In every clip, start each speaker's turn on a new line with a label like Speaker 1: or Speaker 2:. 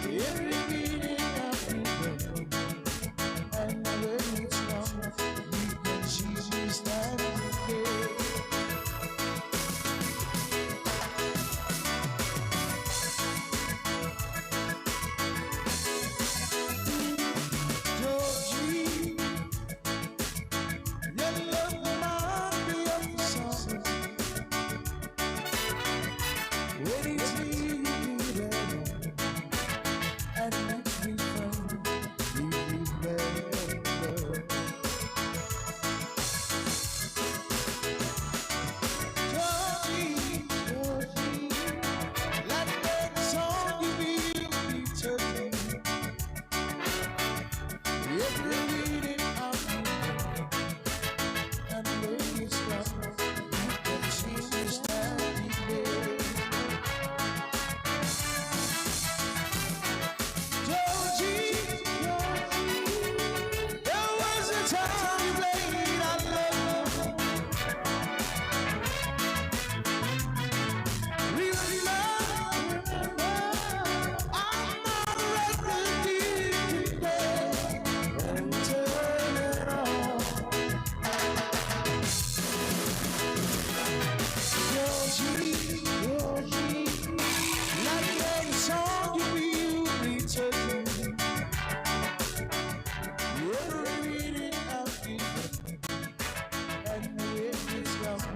Speaker 1: Every minute I remember, and when it's gone, you can see me standing there. Georgie, your love remind me of the summer. When it's you get on, and makes me fun. You remember. Georgie, Georgie, like that song you will be touching. Every minute I'm and when it's gone, you can see me standing there. Georgie, Georgie, there was a time you played I love. Remember, I'm not a record today. And turn it on. Georgie, Georgie, like that song you will be touching. Every minute I'm in, and when it's gone,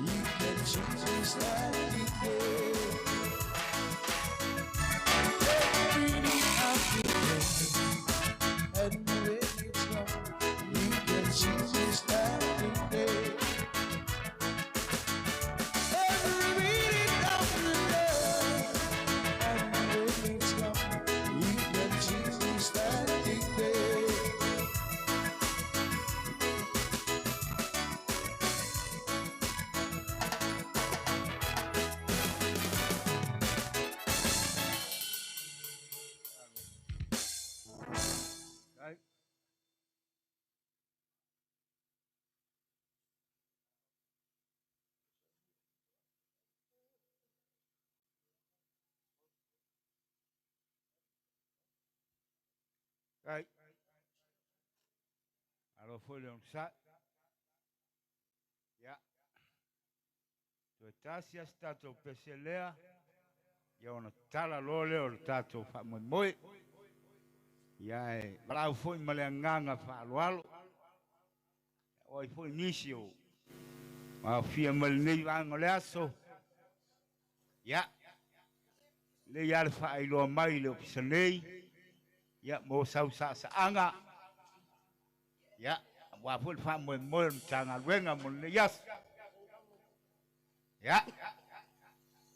Speaker 1: you can see me standing there. Every minute I'm in, and when it's gone, you can see me standing there. Every minute of the day, and when it's gone, you can see me standing there.
Speaker 2: Right. Right. Alo foi le onosai. Ia, toe tasi lava si tatou pese lea, ia ona tala loa lea o le tatou faamoemoe. Ia e valaau foi ma le agaga faaaloalo, o ai foi nisi o aofia mai lenei vaega o le aso. Ia, lelei lava le faailoa mai i le ofisa nei, ia mo sau saasaaga, ia, aua foi le faamoemoe o le Matagaluega mo lenei aso. Ia,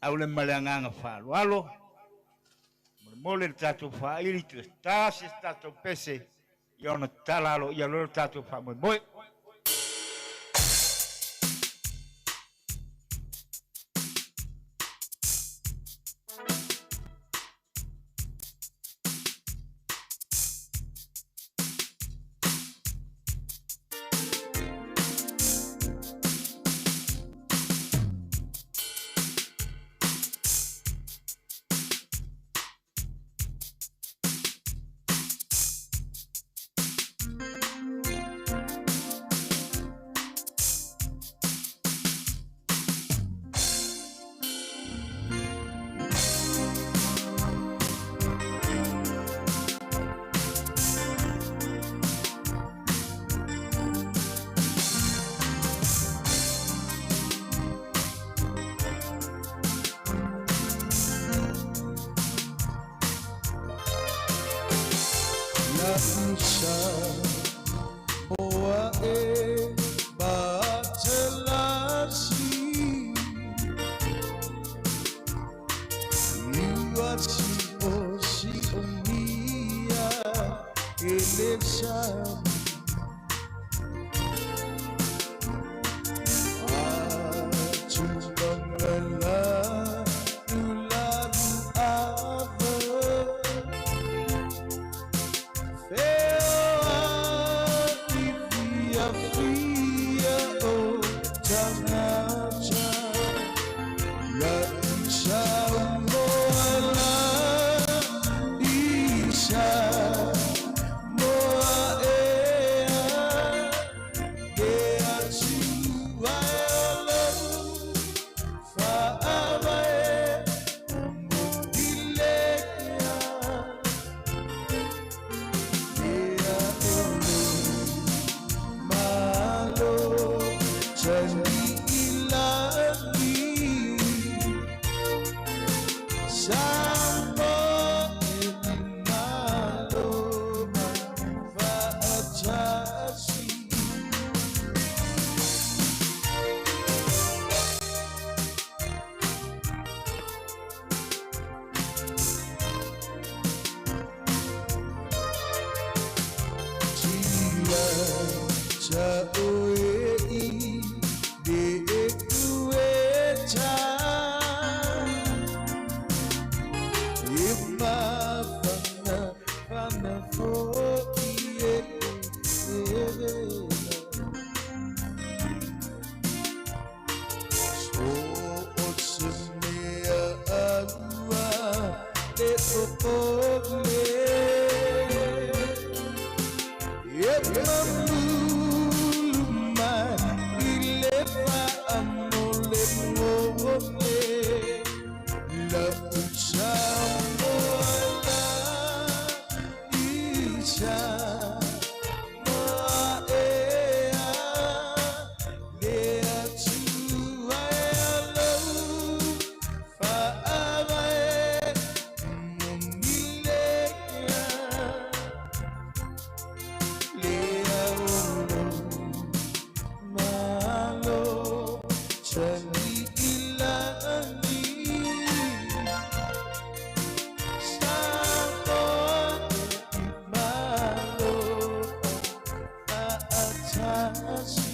Speaker 2: au le ma le agaga faaaloalo, molemole le tatou faaili, toe tasi se tatou pese, ia ona tatala aloaia loa le tatou faamoemoe.
Speaker 1: ole E mamulu mai i le faamolemole Lau Samoa la i Samoa ea Le Atua e alou faavae Momilea le aolo malo Tali ilagi Samoa i malo Faatasi.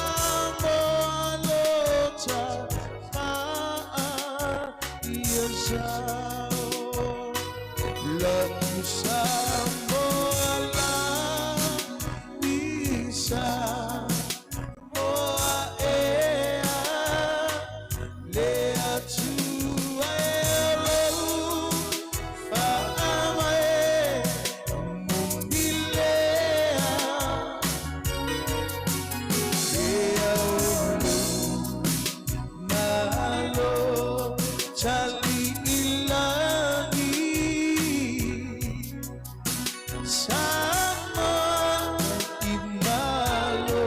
Speaker 1: Samoa lota fa'a ia sao Lau Samoa la i Samoa ea Le Atua e lou faamae Momilea le aulu malo tali ilagi Samoa i malo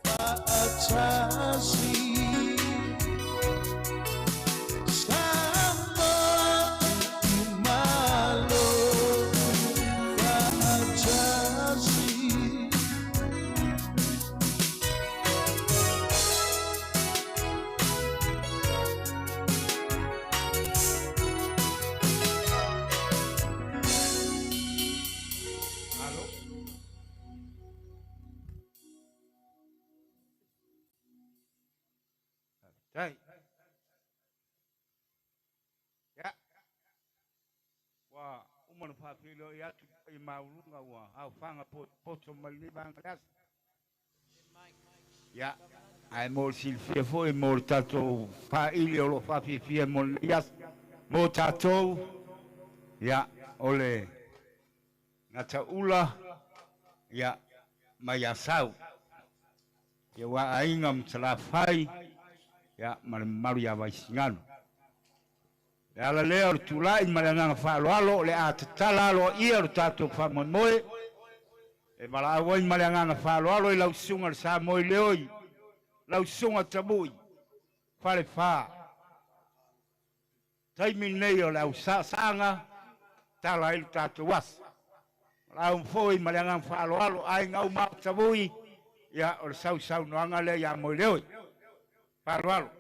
Speaker 1: faatasi Samoa i malo faatasi.
Speaker 2: Alo. Faafetai. Ia, ua uma ona faafeiloai atu i le paia maualuga ua aofaga potopoto mai lenei vaega o le aso. Ia, ae mo le silafia foi mo le tatou faili o lo o faafiafia mo lenei aso mo tatou, ia, o le Gataula, ia, mai Asau, ia ua aiga ma Salafai, ia, ma le mamalu ia Vaisigano. Le ala lea o le tulai ma le agaga faaaloalo o le a tatala aloaia lo tatou faamoemoe e valaau ai ma le agaga faaaloalo i lau susuga i le Samoa i Leoi, lau susuga Tamui Falefa. Taimi lenei o le ausaasaaga tala ai le tatou aso. Valaau foi ma le agaga faaaloalo aiga uma o Tamui, ia o le sausaunoaga lea ia Moeleoi. Faaaloalo.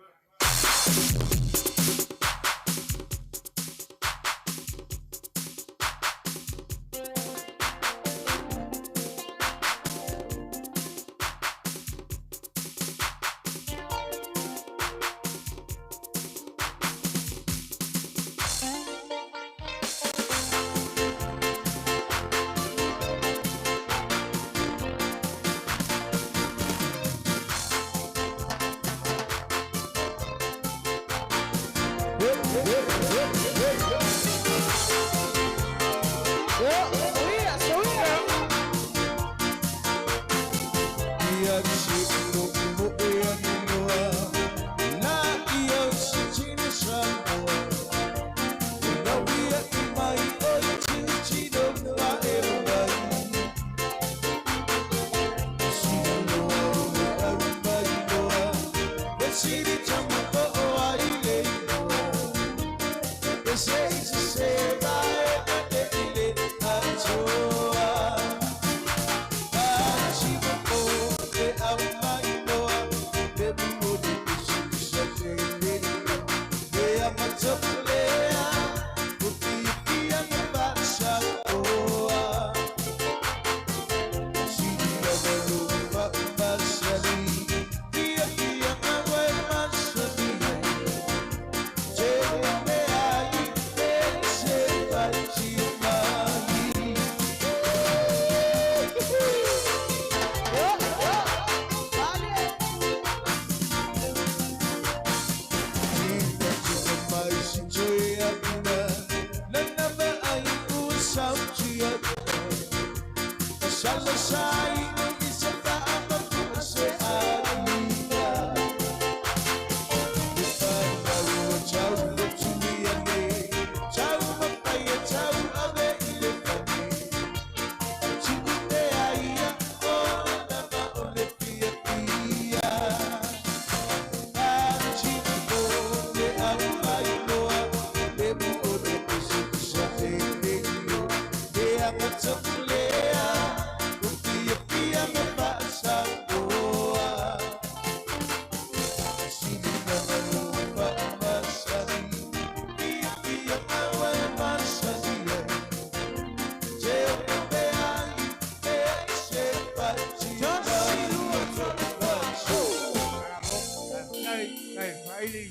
Speaker 2: Faafetai tai faili.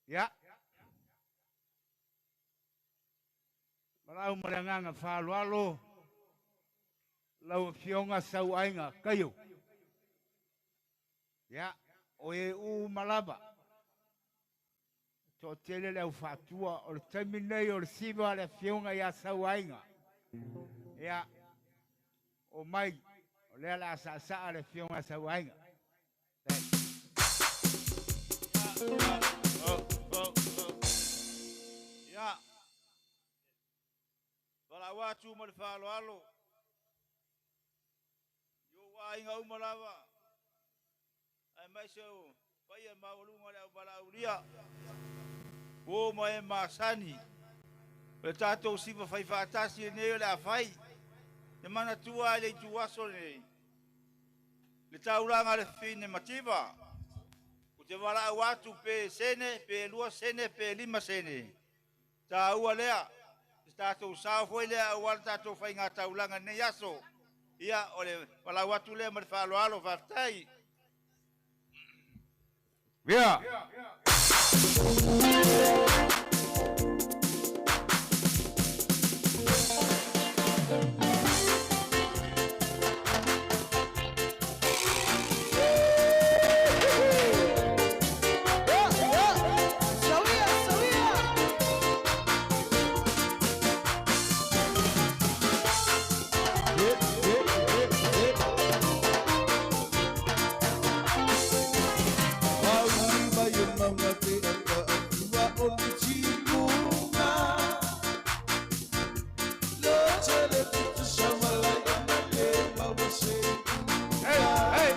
Speaker 2: Ia. Valaau ma le agaga faaaloalo lau Afioga Sauaiga Kaio. Ia, o e uma lava. Toatele le au faatua o le taimi nei o le siva a le Afioga ia Sauaiga. Ia, o mai, o lea la a saasaa le Afioga ia Sauaiga.
Speaker 3: Ia, valaau atu ma le faaaloalo i ou aiga uma lava, aemaise o paia maualuga o le auvalaaulia, uo ma e masani, o le tatou siva fai faatasi lenei o le a fai. E manatua ai le ituaso lenei, le taulaga a le fafine mativa, ou te valaau atu pe sene, pe 2 sene, pe 5 sene. Taua lea, se tatou sao foi lea aua le tatou faiga taulaga i lenei aso. Ia, o le valaau atu lea ma le faaaloalo, faafetai.
Speaker 2: Ia. Hey, hey.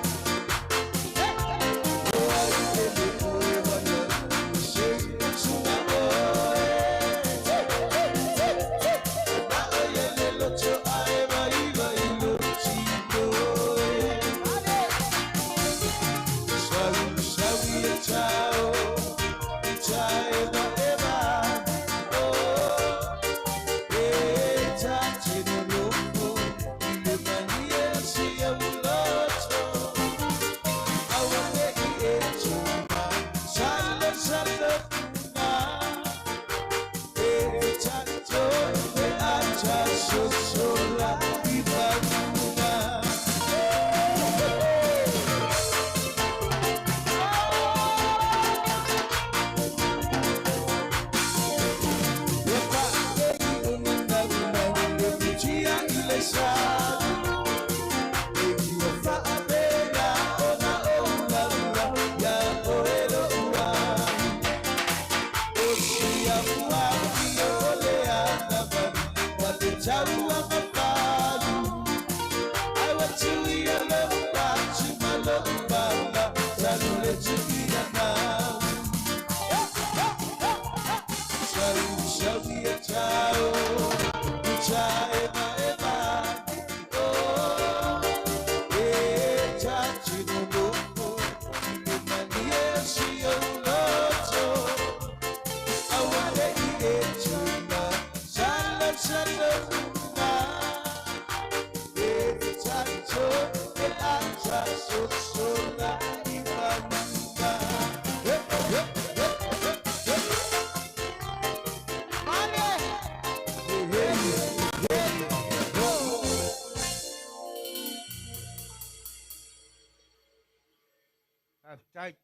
Speaker 2: Faafetai.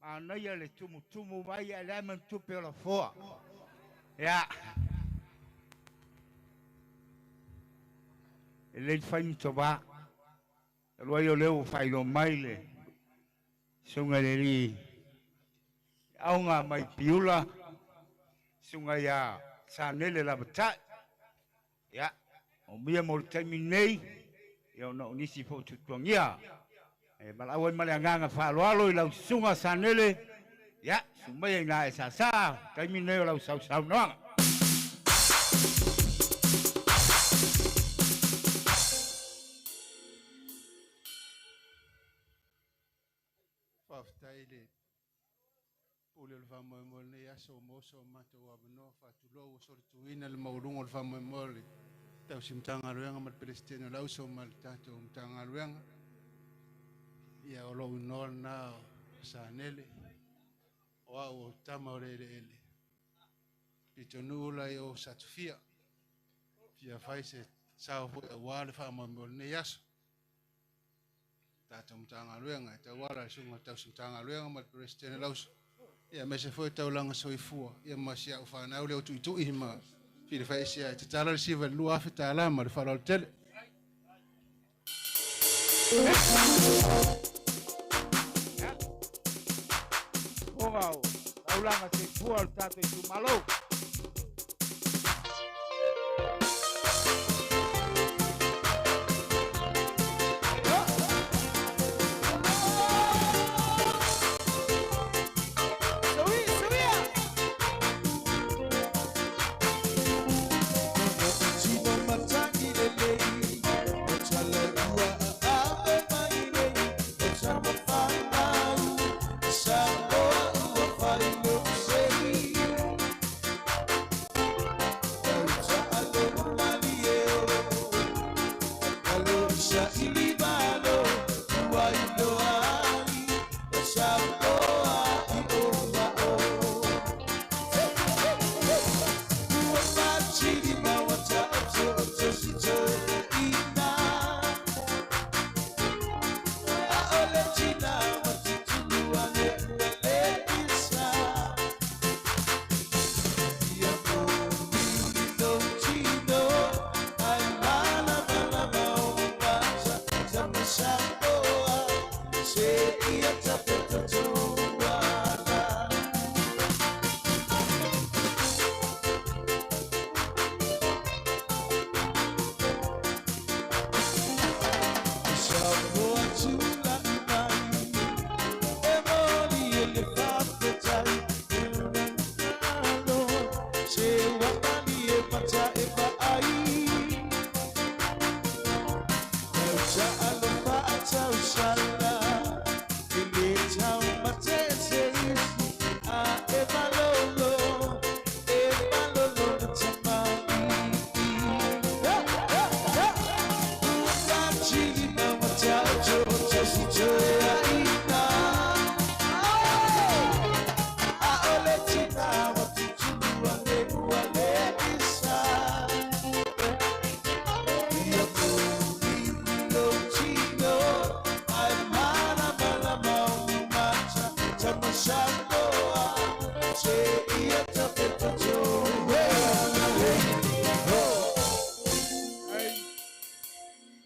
Speaker 2: Manaia le tumutumu mai ae leai ma ni tupe o lafoa. Ia. E lelei le fai ma tovā. Talu ai o lea ua faailoa mai le Susuga i le Alii Aoga mai Piula, Susuga ia Sanele Lavatai. Ia, o mia mo le taimi nei, ia ona o nisi foi o tuatuagia. E valaau ai ma le agaga faaaloalo i lau Susuga Sanele, ia, susu maia ina e sāsā, taimi nei o lau sausaunoaga.
Speaker 4: Faafetai i le pule o le faamoemoe o lenei aso ua maua so matou avanoa. Faatulou ua solituina le maualuga o le faamoemoe o le tausi Matagaluega ma le Peresetene o le Auso ma le tatou Matagaluega. Ia, o lou igoa lena o Sanele, o au o tama o le eleele, pitonuu la i o Satufia. Fia fai se sao foi aua le faamoemoe o lenei aso. Tatou Matagaluega e tauala i le Susuga i le Tausi Matagaluega ma le Peresetene o le Auso, ia aemaise foi taulaga soifua, ia ma si au fanau lea o Tuitui ma Filifaisia e tatala le siva i le $2,000 ma le faaaloalo tele.
Speaker 2: Fofoga o taulaga soifua o le tatou itumalo.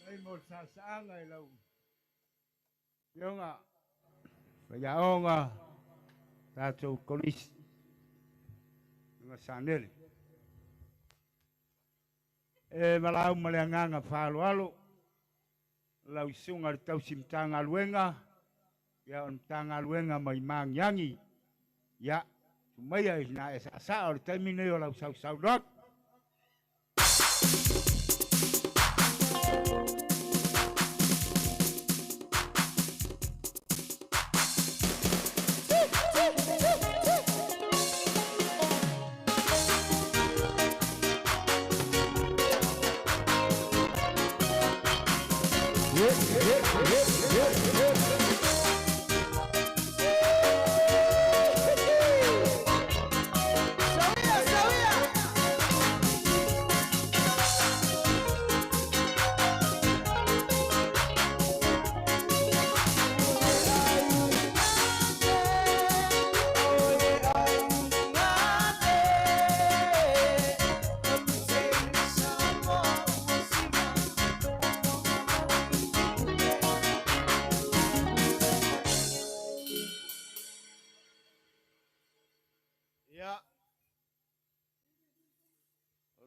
Speaker 2: Ai mo le saasaaga i lau Afioga Faiaoga tatou Kolisi Susuga Sanele. E valaau ma le agaga faaaloalo lau Susuga i le Tausi Matagaluega, ia o le Matagaluega mai Magiagi, ia sumaia i na e saasaa o le taimi nei o lau sausaunoaga.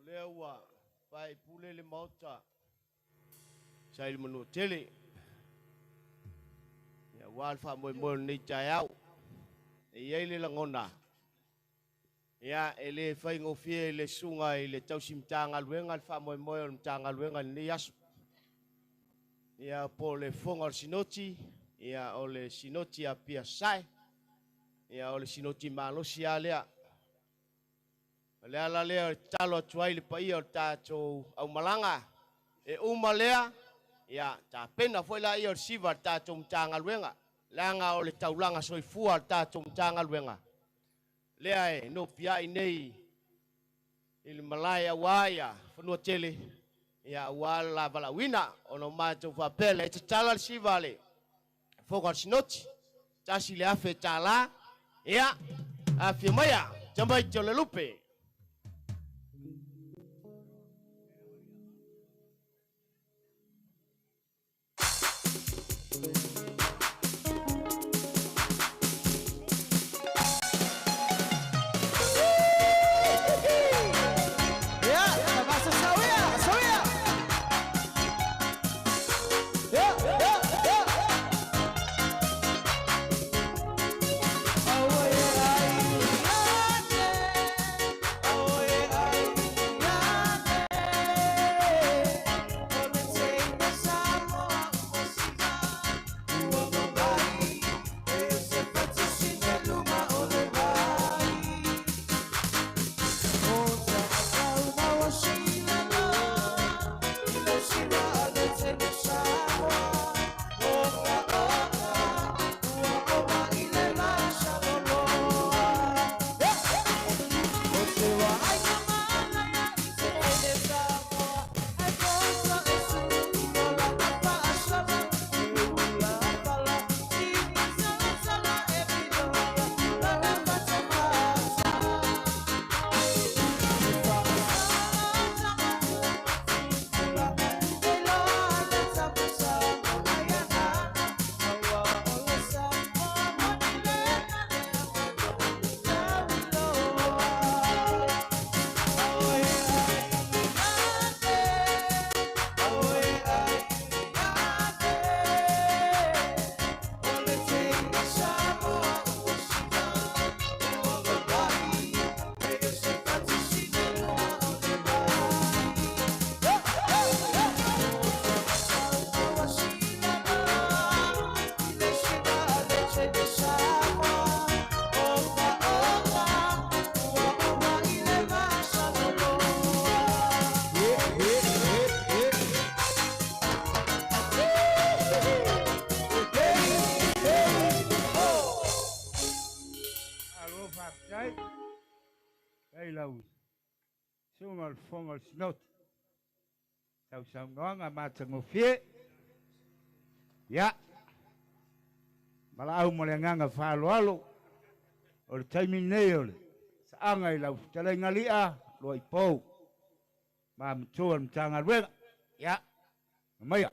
Speaker 5: lea ua faipule le Maota sa i le manua tele aua le faamoemoe o lenei taeao. E i ai le lagona, ia, e le faigofie i le susuga i le tausi Matagaluega le faamoemoe o le Matagaluega i lenei aso. Ia, po o le fofoga o le Sinoti, ia, o le Sinoti a Apia Sasae, ia, o le Sinoti malosi lava lea. O le ala lea o le tatalo atu ai i le paia o le tatou aumalaga, e uma lea, ia, tapena foi laia o le siva a le tatou Matagaluega, leaga o le taulaga soifua a le tatou Matagaluega, lea e nopiai nei i le malae aua ia Fanuatele, ia, aua le la valaauina. Ona o matou faapea lea, e tatala le siva a le fofoga o le Sinoti, $1,000, ia, afio maia, tamaiti o le lupe.
Speaker 2: Malo faafetai ai lau susuga o le fofoga o le Sinoti, sausaunoaga matagofie. Ia, valaau ma le agaga faaaloalo, o le taimi lenei o le saaga i lau fetalaiga Lia Luaipou, ma matua o le Matagaluega. Ia, maia.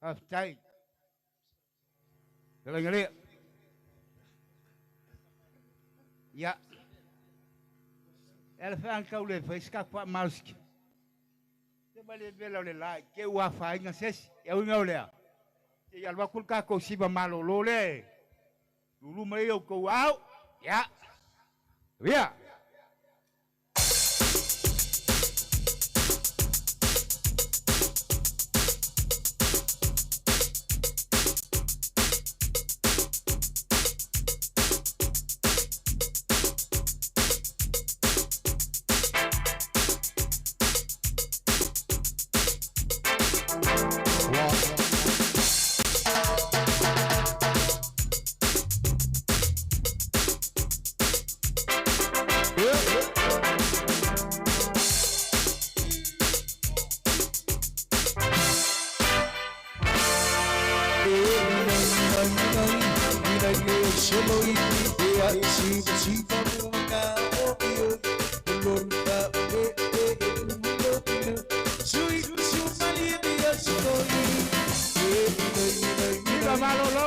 Speaker 2: Faafetai. Fetalaiga lea. Ia. E ala feaga tau le fai se tatou faamalosiki. Se mai le vela o le la i te ua afaina se isi. Ia uiga o lea, se i alu atu le tatou siva malolo lea e lulu mai ai outou aao. Ia. Ia. Viva Malolo!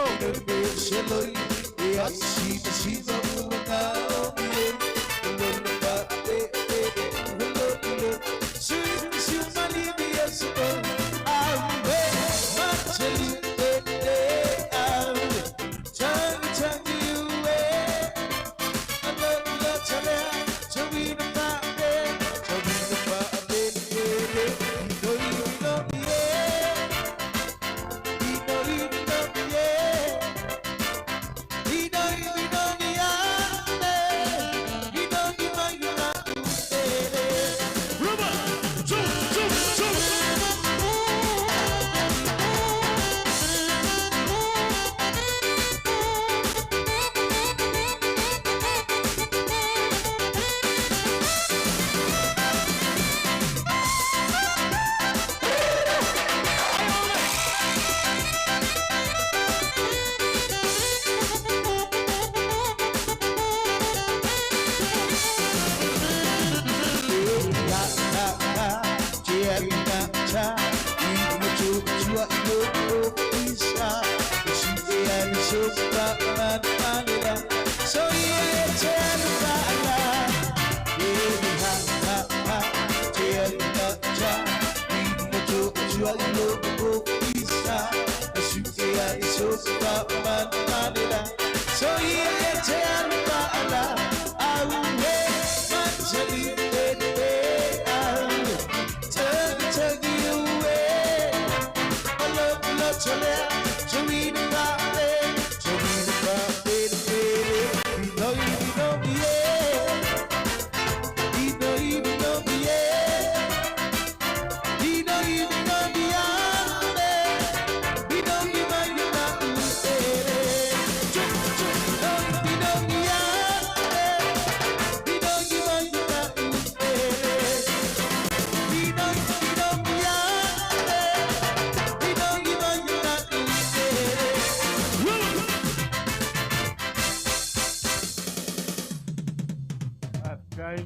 Speaker 2: Faafetai.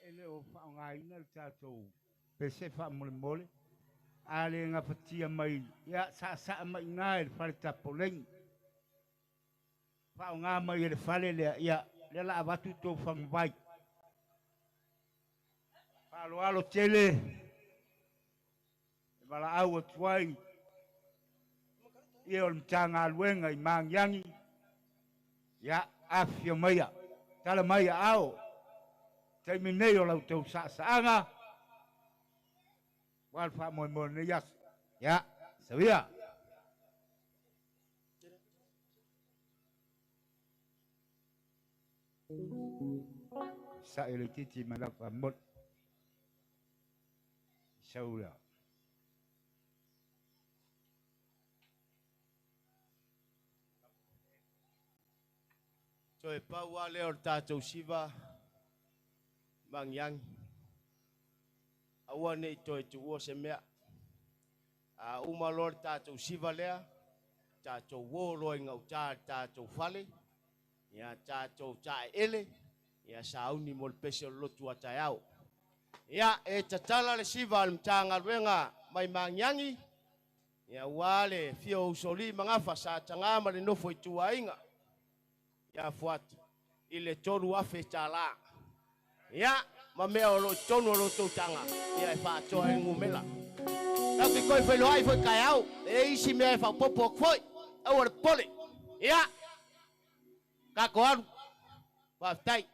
Speaker 2: E le o faaaogaina le tatou pese faamolemole. A le gafatia mai, ia saasaa mai i ina i le fale tapoleni. Faaaoga mai e le fale lea, ia lea la avatu tou faguvai. Faaaloalo tele e valaau atu ai ia o le Matagaluega i Magiagi, ia afifio maia, tala mai aao, taimi nei o lau tau saasaaga, ua le faamoemoe lenei aso. Ia, sauia. Sa'i le titi ma lau faamoli. Sau lea.
Speaker 5: Toe pau lava lea o le tatou siva magiagi. Aua ne i toe tuua se mea. A uma loa le tatou siva lea, tatou uo loa i gauta i le tatou fale, ia tatou taeele, ia sauni mo le pese o le lotu a taeao. Ia, e tatala le siva a le Matagaluega mai Magiagi, ia aua le afio o Usoalii ma Gafa sa taga ma le nofo ituaiga ia Fuata i le $3,000. Ia, ma mea o lo o i totonu o lo outou taga, ia e faaatoa ai le numera. Tatou te toe feiloai foi taeao, e i ai isi mea e faaopoopo atu foi, aua le popole. Ia, tatou alu. Faafetai.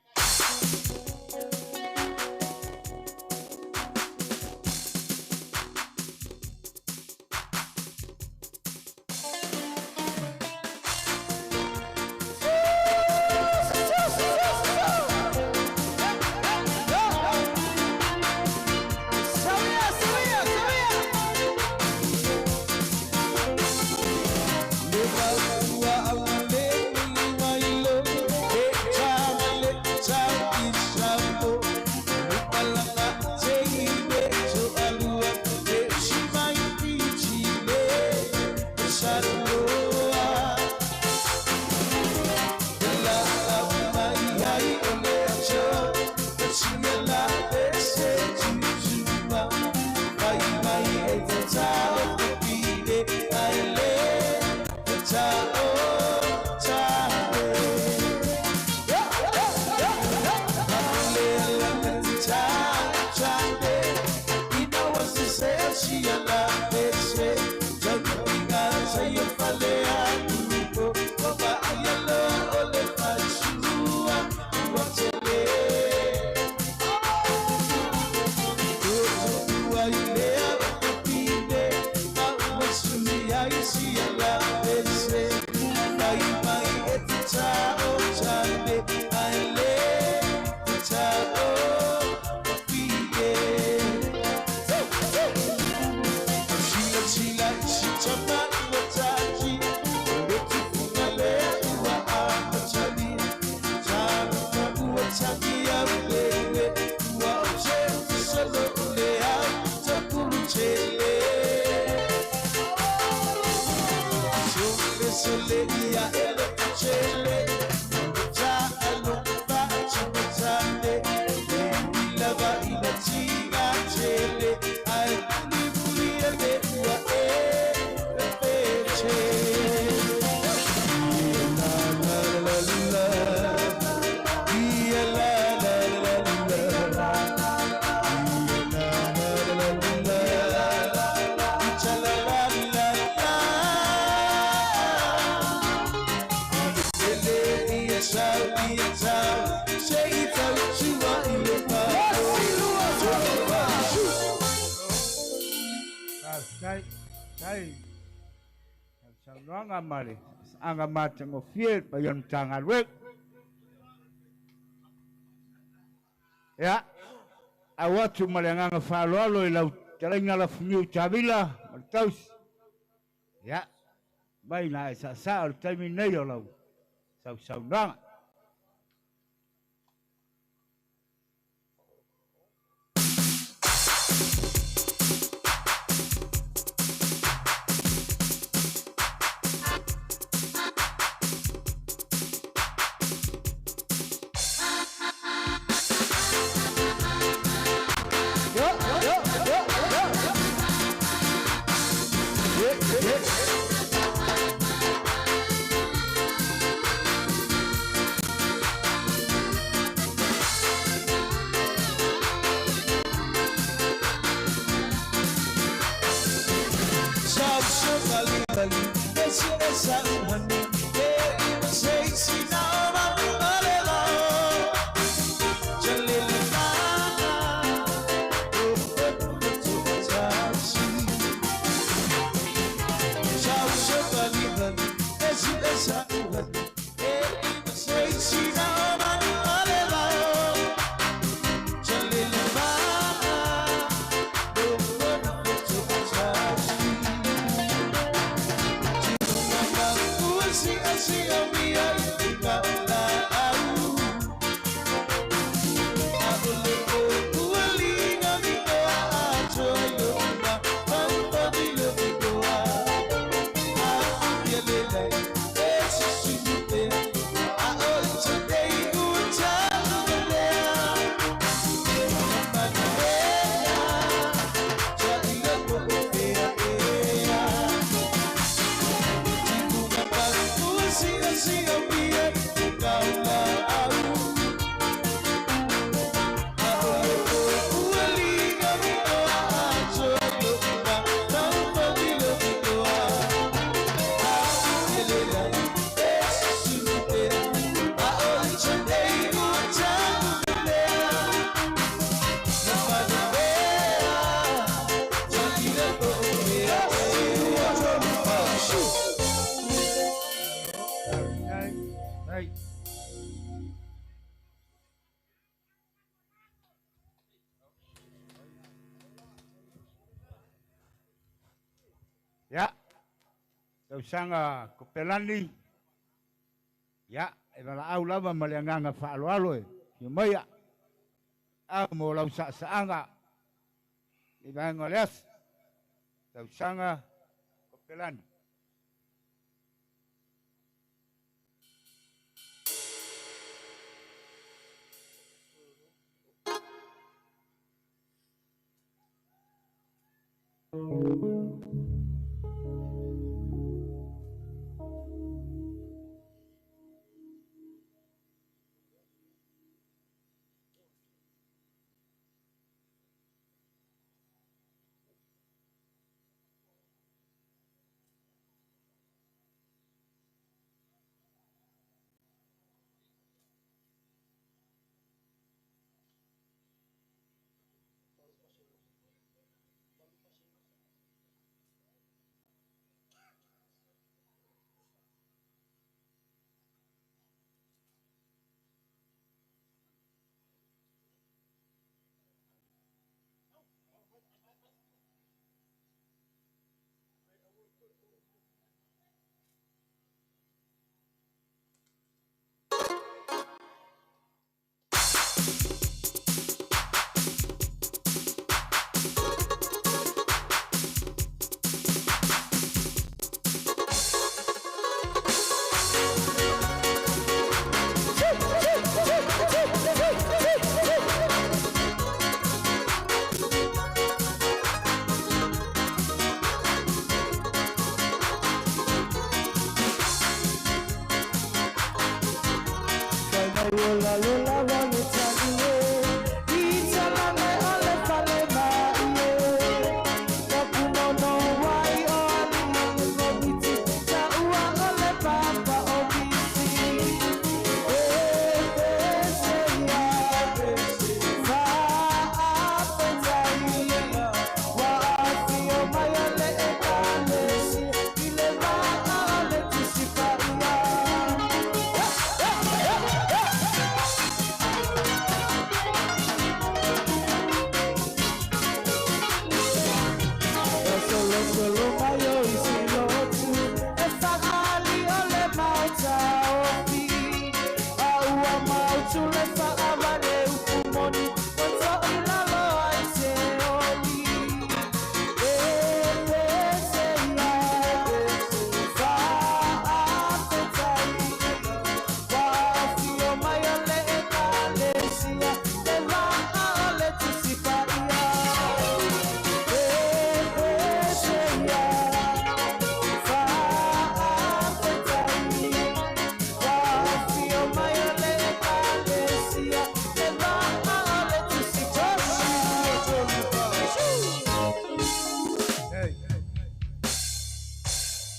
Speaker 2: Faafetai, faafetai i saunoaga ma le aga matagofie i le paia o le Matagaluega. Ia, au atu ma le agaga faaaloalo i lau fetalaiga Lafuniu Tavila ma le tausi. Ia, mai na e saasaa o le taimi nei o lau sausaunoaga. Ia, tausaga Kopelani, ia, e valaau lava ma le agaga faaaloalo e afio maia, au mo lau saasaaga i vaega o le aso, tausaga Kopelani.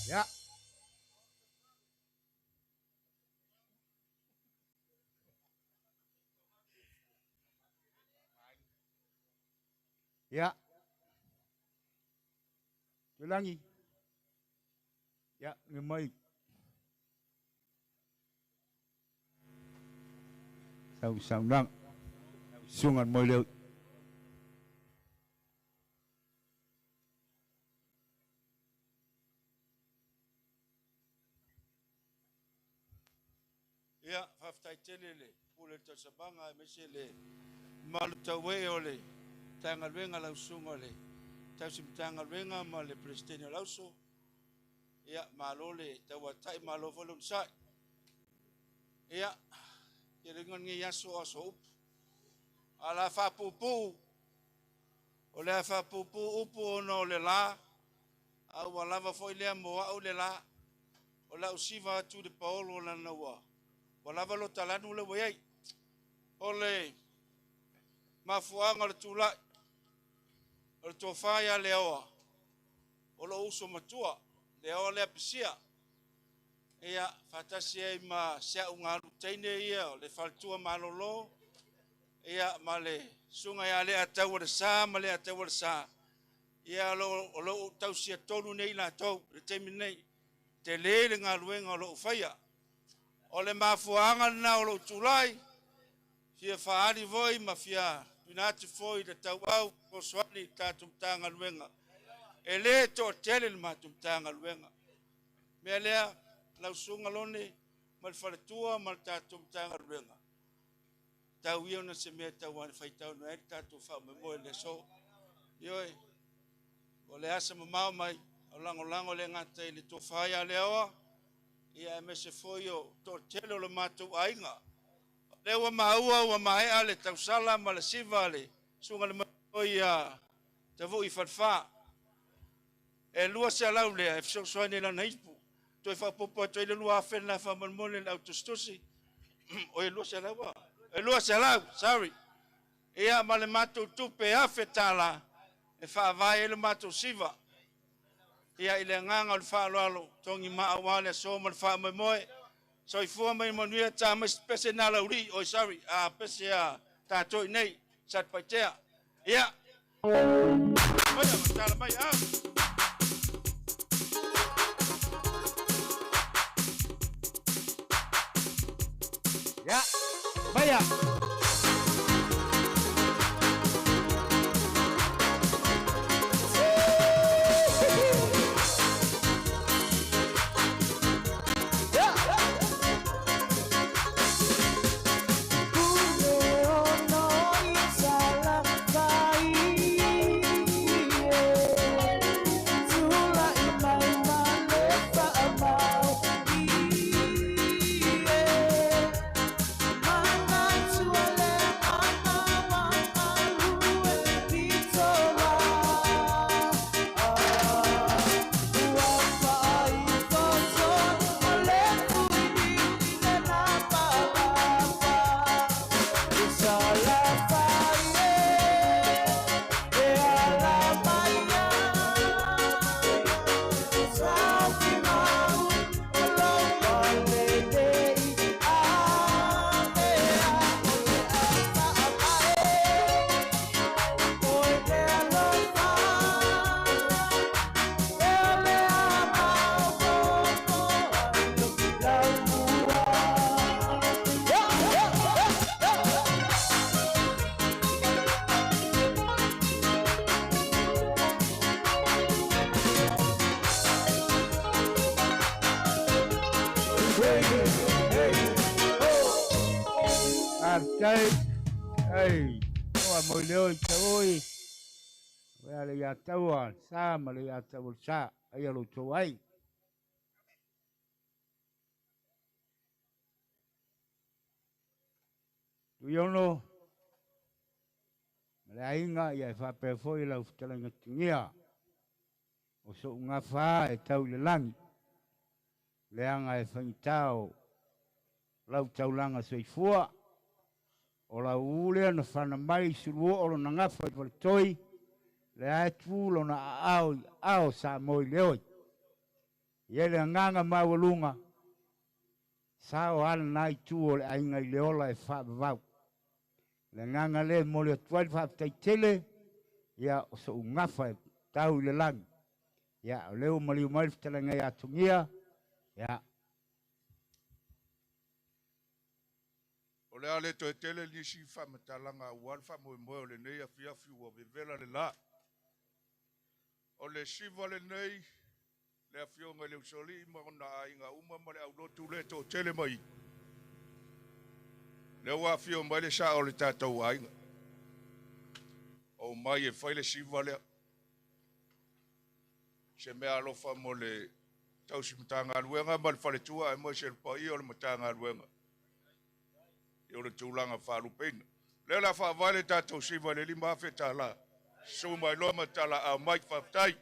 Speaker 2: Ia. Ia. Tulangi. Ia, nge mai. Sau saunoaga. Susuga le Moeleo.
Speaker 4: Ia, faafetai tele i le Pule o le Tausamaga aemaise le mamalu tauee o le Matagaluega, lau Susuga i le Tausi Matagaluega ma le Peresetene o le Auso. Ia, malo le tauatai, malo foi le onosai. Ia, ia le uiga o lenei aso o aso upu. A o le a faapuupuu, o le a faapuupuu upu ona o le la, a ua lava foi lea mo au le la. O lau siva atu i le paolo lana ua ua lava lo talanu le ua i ai. O le mafuaaga o le tulai, o le tofa ia Leaoa, o lou uso matua, Leaoa lea Pisia. Ia, faatasi ai ma si au galu teine ia o le faletua malolo, ia ma le susuga ia Leataualesa ma Leataualesa, ia o lo o tausia tonu nei latou i le taimi nei. Tele le galuega o lo o faia. O le mafuaaga lena o lou tulai, fia faaali foi ma fia tuuina atu foi le tauau fesoasoani i le tatou Matagaluega. E lē toʻatele le matou Matagaluega. Mea lea lau Susuga Lone ma le faletua ma le tatou Matagaluega, tau ia ona se mea tau faitau ai le tatou faamoemoe i le aso. Ioe, o le asa mamao mai o lagolago le gata i le tofa ia Leaoa, ia aemaise foi o toatele o le matou aiga. O lea ua maua ua maea le tausala ma le siva le susuga le ia Tavui Falefa. E 200 lea e fesoasoani i lana ipu. Toe faaopoopo atu ai le 2,000 lena faamolemole le au tusitusi. O e 200 a? E 200, sorry. Ia ma le matou tupe $1,000 e faavae ai le matou siva. Ia i le agaga o le faaaloalo, togi maau le aso ma le faamoemoe. Soifua ma ia manuia. Ta mai pese na lauli. Oi sorry, a pese a tatou i nei, Satupaitea. Ia, mai tala mai au.
Speaker 2: Ya, vaya. Faafetai ai oa mo le oi tauoi. Oe le ia taua sa ma le ia taua sa ai alo tou ai. Tuiono ma le aiga ia e faapea foi lau fetalaiga tugia o so'u gafa e tau i le lagi leaga e faigata lau taulaga soifua o lau ū lea na fana mai i suluo'o lona gafa i faletoi le ae tu lona aao i aao sa mo i le oi. Ia le agaga maualuga sa o ala i tu o le aiga i le ola e faavavau. Le agaga lea mo le atu ai le faafetai tele ia o so'u gafa e tau i le lagi. Ia o lea ua maliu mai le fetalaiga ia Togia. Ia
Speaker 6: O le a le toe tele nisi faamatalaga aua le faamoemoe o lenei afiafi ua vevela le la. O le siva lenei, le afioga i le Usoalii ma ona aiga uma ma le aulotu le toatele mai. Lea ua afio mai le sao o le tatou aiga. O mai e fai le siva lea. Se mea alofa mo le tausi Matagaluega ma le faletua aemaise le paia o le Matagaluega. I o le tulaga faalupeina. Lea la faavae le tatou siva i le $5,000. Susu mai loa ma tala au mai faafetai.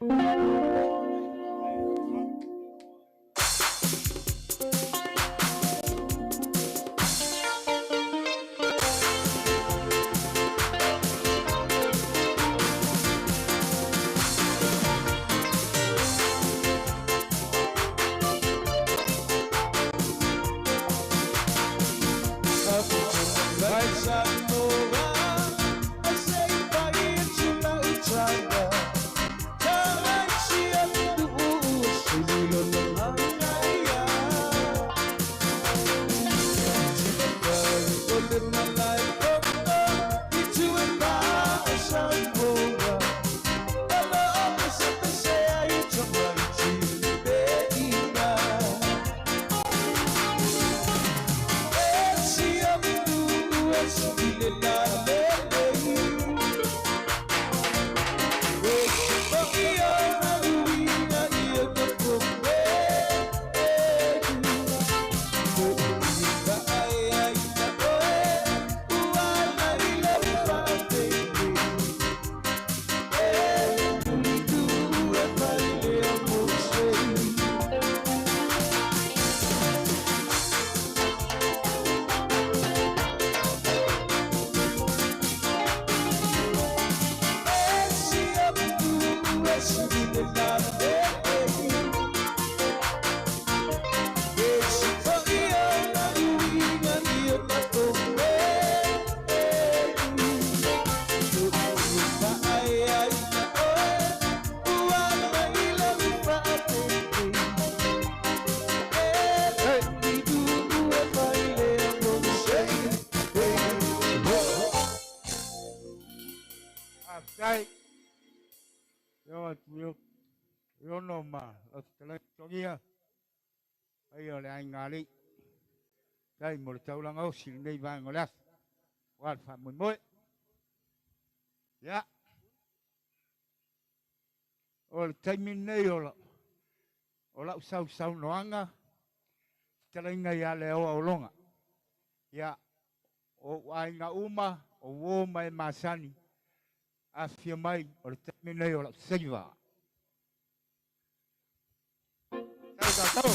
Speaker 2: Tuiono ma lau fetalaiga Togia, paia o le aiga alii. Faafetai mo le taulaga osi i lenei vaega o le aso aua le faamoemoe. Ia, o le taimi lenei o lau, o lau sausaunoaga, fetalaiga ia Leaoa Ologa. Ia, o ou aiga uma, o uo ma e masani, afifio mai o le taimi lenei o lau seiva. Sau tatou.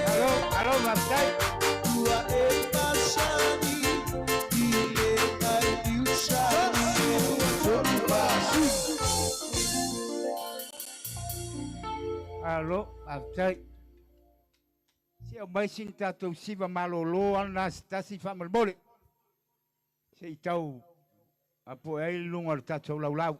Speaker 2: Alo, alo, faafetai. Alo, faafetai. Se aumai sina tatou siva malōlō ana se tasi faamolemole. Se i tau apoe ai le luga o le tatou laulau.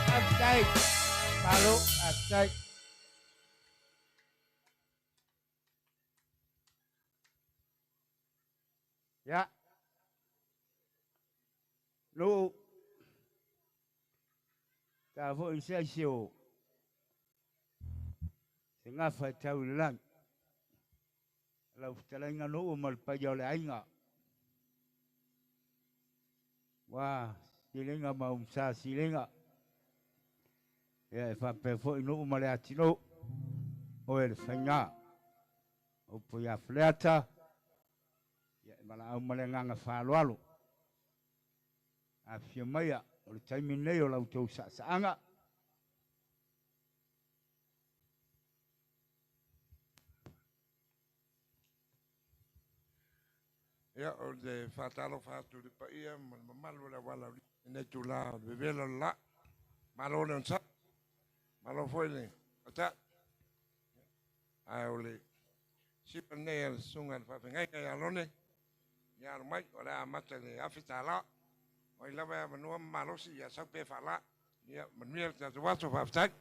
Speaker 2: Faafetai. Malo, faafetai. Ia. Nuu. Ta foi se aisi o se gafa e tau i le lagi. Lau fetalaiga Nuu ma le paia o le aiga. Ua silinga ma umsa silinga. Ia e faapea foi Nuu ma le atinuu. Oe le faiga. Upu ia Faleata. Ia e valaau ma le agaga faaaloalo. Afifio maia, o le taimi lenei o la outou saasaaga.
Speaker 7: Ia, o le faatalofa atu i le paia ma le mamalu o le auala i lenei itula o le vevela o le la. Malo le onosai, malo foi le taitai. Ae o le sipa lenei a le susuga i le faafeagaiga ia Lone, ia alo mai, o le a amata i le $1,000. O ai lava e avanoa ma malosi, ia sau pea faala. Ia manuia le tatou aso, faafetai.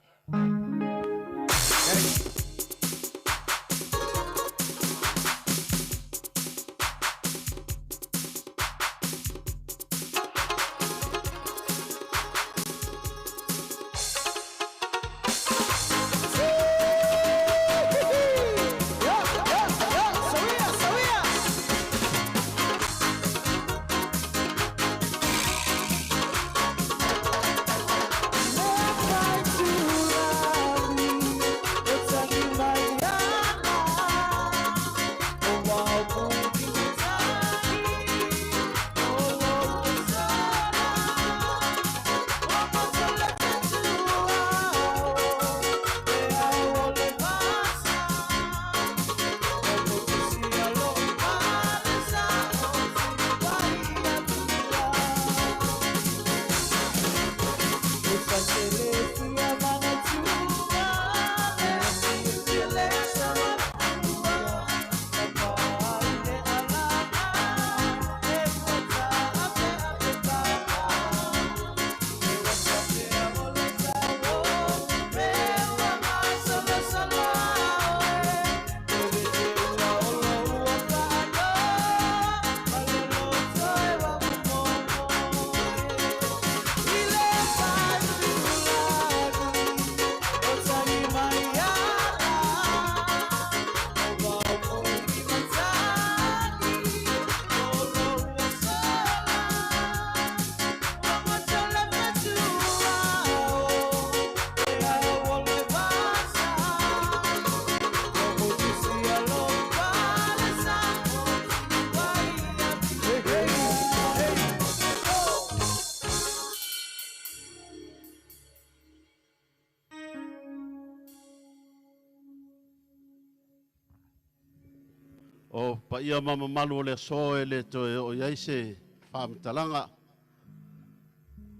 Speaker 8: O paia ma mamalu o le aso e le toe oo i ai se faamatalaga.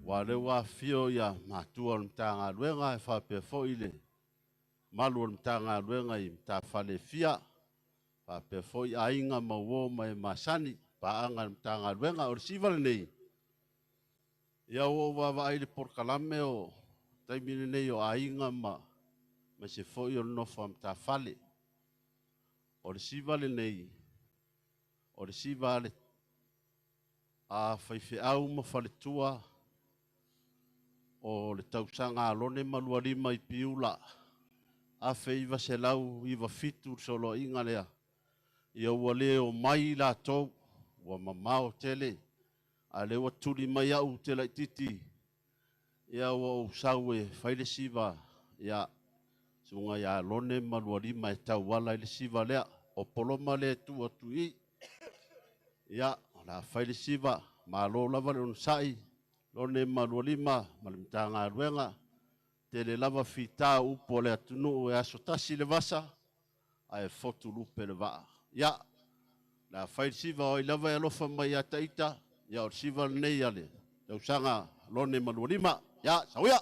Speaker 8: Ua lea ua afifio ia matua o le Matagaluega e faapea foi le malu o le Matagaluega i matafale e fia, faapea foi aiga ma uo ma e masani, paaga a le Matagaluega. O le siva lenei, ia ua ou vaavaai i le polokalame o taimi lenei o aiga ma se foi o le nofo a matafale. O le siva lenei, o le siva a le faifeau ma faletua o le tausaga alone ma 25 i Piula, 1997 le soloaiga lea, ia ua le o mai latou, ua mamao tele, a le ua tuli mai au te laititi, ia ua ou sau e fai le siva, ia suga ia alone ma 25 e tauala i le siva lea, o poloma le tu atu i, ia la fai le siva, malo lava le onosai, lone ma 25 ma le Matagaluega, tele lava fita upu o le atunuu e aso tasi le vasa, ae fotu lupe le vaa. Ia, la fai le siva oi lava e alofa mai ia taita, ia o le siva lenei a le tausaga lone ma 25. Ia, sauia!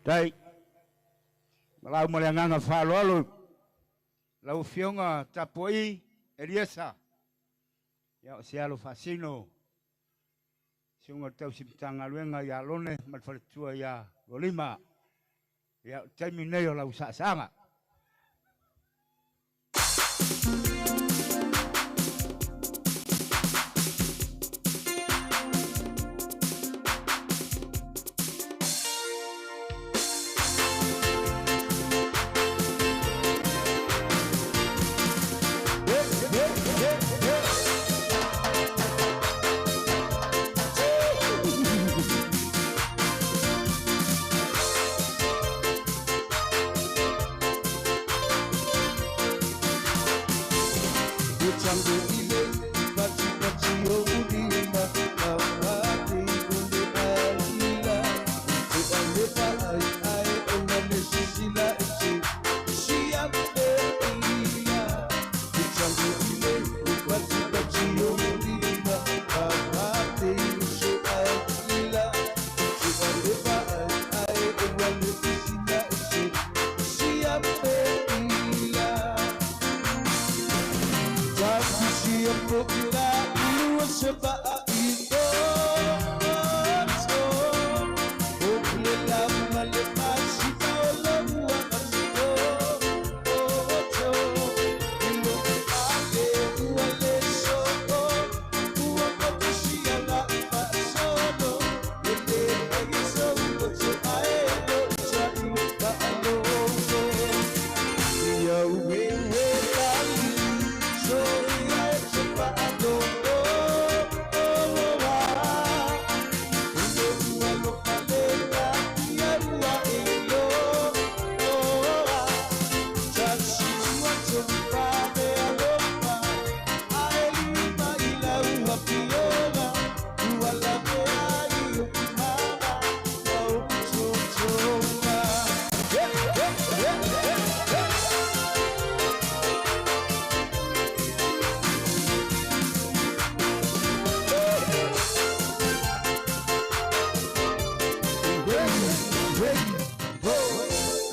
Speaker 2: Tai. Malau ma le agaga faaaloalo lau Afioga Tapuai Eliesa. Ia o se alo faasino susuga o le tausi Matagaluega ia Alone ma le faletua ia Lualima. Ia o le taimi lenei o lau saasaaga.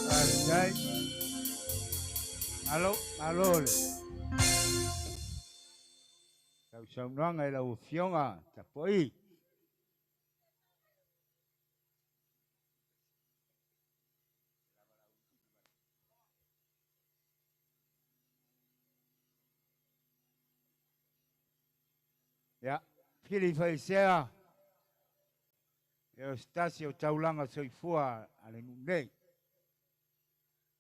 Speaker 2: Faafetai. Malo, malo le sausaunoaga i lau Afioga Tapuai. Ia, fili faisea e o se tasi o taulaga soifua a le nuu nei.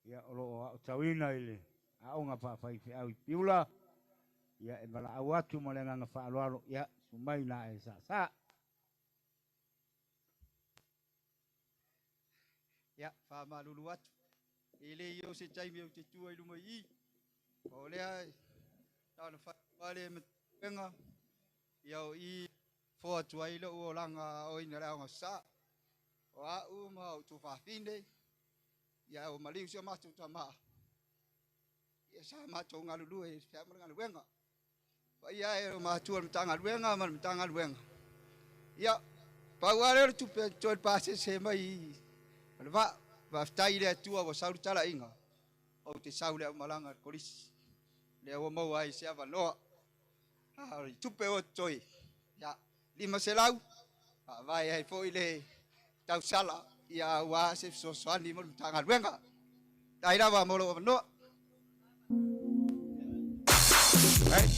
Speaker 2: Ia, o lo o aotauina i le aoga faafaifeau i Piula, ia e valaau atu ma le agaga faaaloalo, ia, sumai na e saasaa.
Speaker 9: Ia, faamalulu atu. E le i o se taimi ou te tua i luma i i. O lea, na ona faale matuega, ia o i fo atu ai lou olaga o ina le aoga sa. O au ma o tuafafine, ia o maliu si o matou tama. Ia sa matou galulue i fea ma le galuega. Paia e o matua le Matagaluega ma le Matagaluega. Ia, pau lava lea o le tupe toe pasese mai o le vaa. Faafetai i le Atua ua sau le talaiga, ou te sau le aumalaga i le kolisi. Lea ua maua ai se avanoa. A o le tupe ua totoe, ia, 500, faavae ai foi le tausala, ia aua se fesoasoani mo le Matagaluega. Faafetai lava mo lou avanoa.
Speaker 2: Hey.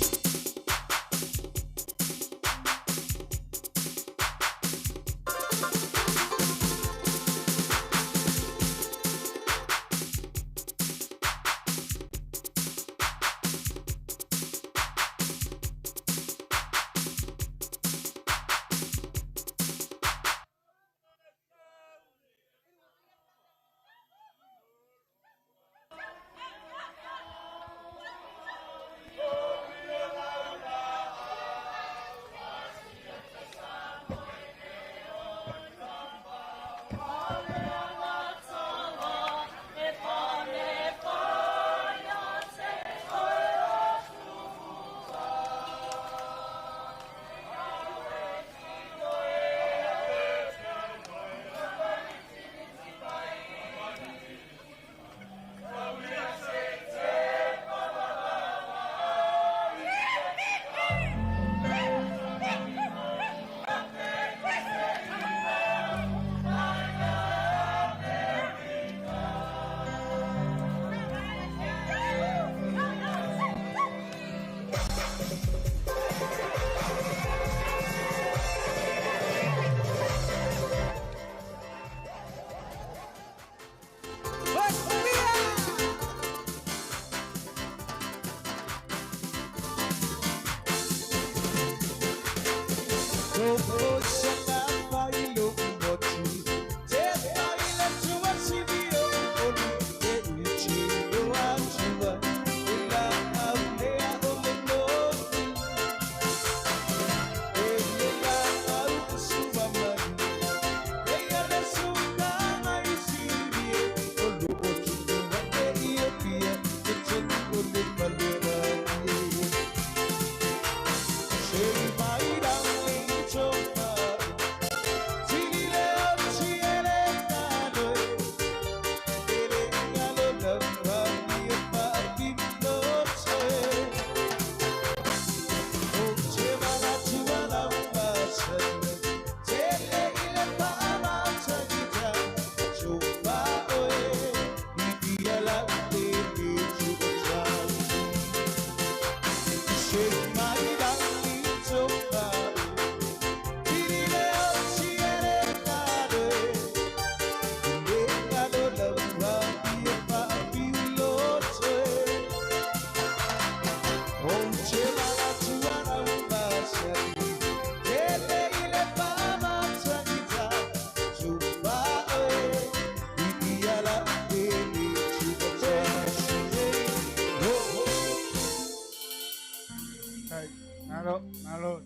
Speaker 2: Malo, malo.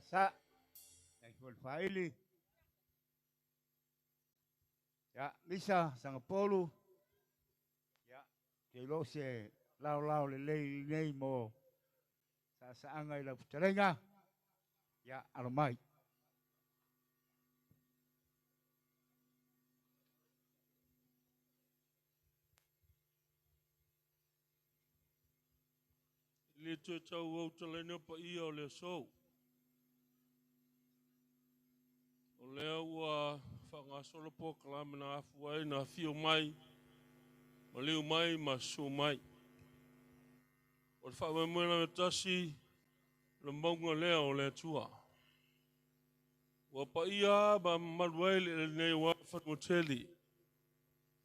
Speaker 2: Sa, faili. Ya, Misa, Sangapolu. Ya, te lo se lao lao le lei nei mo sa saanga i lau fetalenga. Ya, alo mai.
Speaker 10: Le toe tau au talaina pa ia o le aso. O lea ua whangasolo po kalama na afu ai na whio mai, ma leu mai ma su mai. O le whaamemena me tasi, le maunga lea o le atua. Ua pa ia ma malu ai le nei wa whanuteli.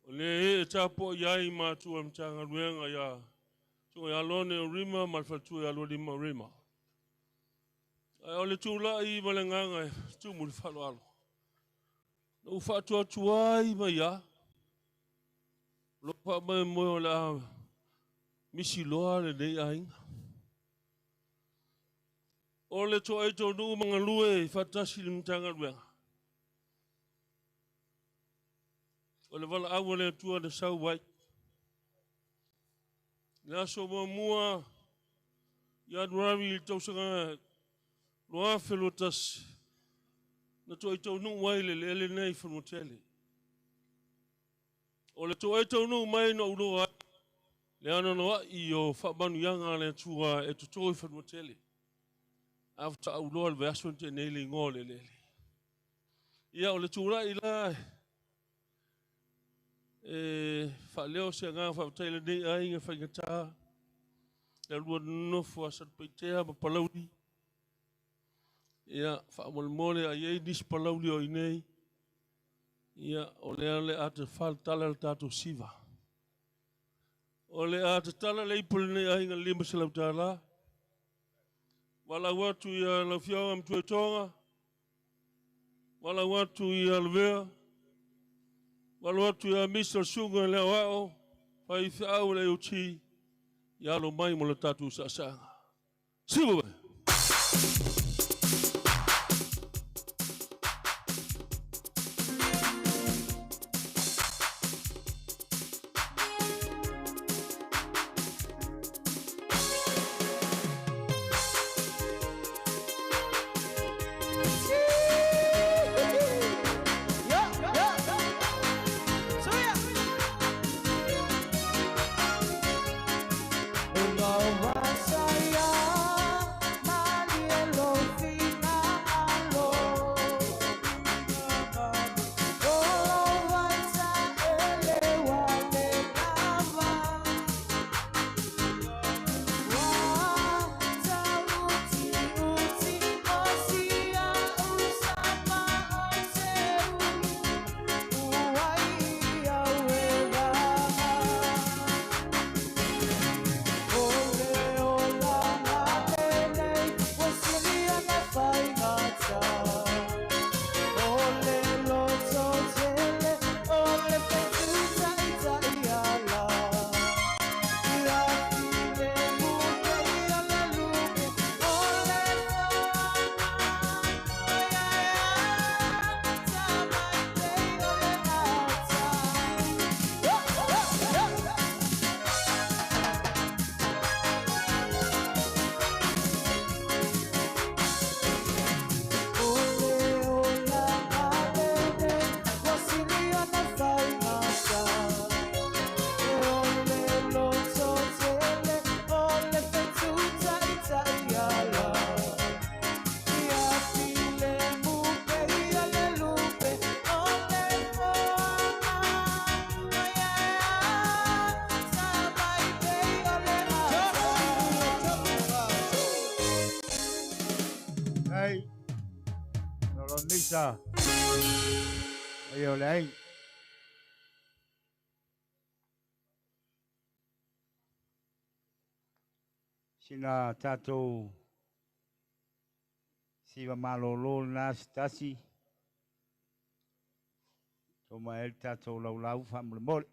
Speaker 10: O le e tapo iai mātua mtanga luenga ia tunga ia lone o rima ma le whatua ia lima o rima. Ai o le tūlai ma le nganga e tumu le whalo alo. Na u whaatua tuai mai ia. Lo pa mai moe o le a misi loa le nei ainga. O le toa e tō nuu mangalue i whatasi le mtanga luenga. O le wala awa le atua le sau wai. Le aso mua mua i anuari i tausanga loa whelo tasi. Na toa i tau nuu ai le lele nei whanutele. O le toa i tau nuu mai na uloa ai. Le ana noa i o whamanu ianga le atua e toto i whanutele. A whata uloa le veaso te nei le ingoa le lele. Ia o le tūrai la e whaleo se ngā whawtaila nei ai ngā whaingata. Le lua nofo a Satupaitea ma Palauli. Ia whaamolemole ai ei nisi Palauli o inei. Ia o lea le ata whalatala le tātou siva. O le ata tala le ipo nei ai ngā lima se lautala. Walau atu ia laufiaga mtuetonga. Walau atu ia lavea. Walau atu ia misa sunga le wao. Whai whiau le uti. Ia alo mai mo le tātou sasanga. Siwa!
Speaker 1: Saya
Speaker 2: Misa. Ai o le aiga. Sina tatou siva malōlō lena se tasi. Toma e le tatou laulau faamolemole.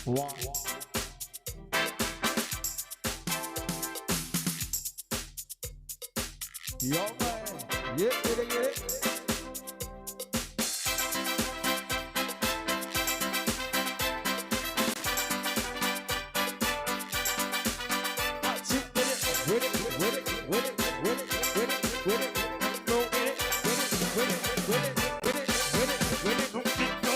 Speaker 1: One. Yo, man. Yeah, get it, get it. With it, with it, with it, with it, with it, with it, go with it, with it, with it, with it, with it, with it, with it, with it, go.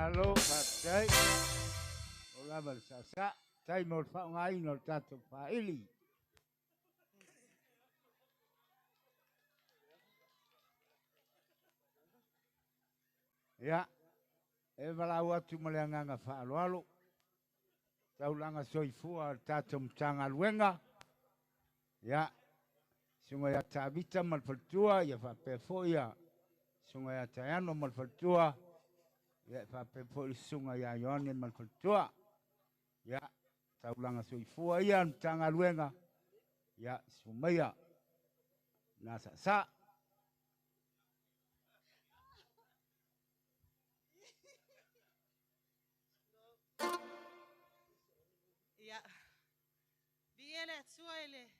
Speaker 2: Alo, faafetai. O lava le saasaa, tai mo le faaaogaina o le tatou faaili. Ia, e valaau atu ma le agaga faaaloalo, taulaga soifua a le tatou Matagaluega, ia, susuga ia Tavita ma le faletua, ia faapea foi ia susuga ia Taiano ma le faletua, Ia, e faapea foi le susuga ia Ioane ma le faletua. Ia, taulaga soifua ia le Matagaluega. Ia, sumaia na saasaa.
Speaker 11: Ia, viia le Atua i le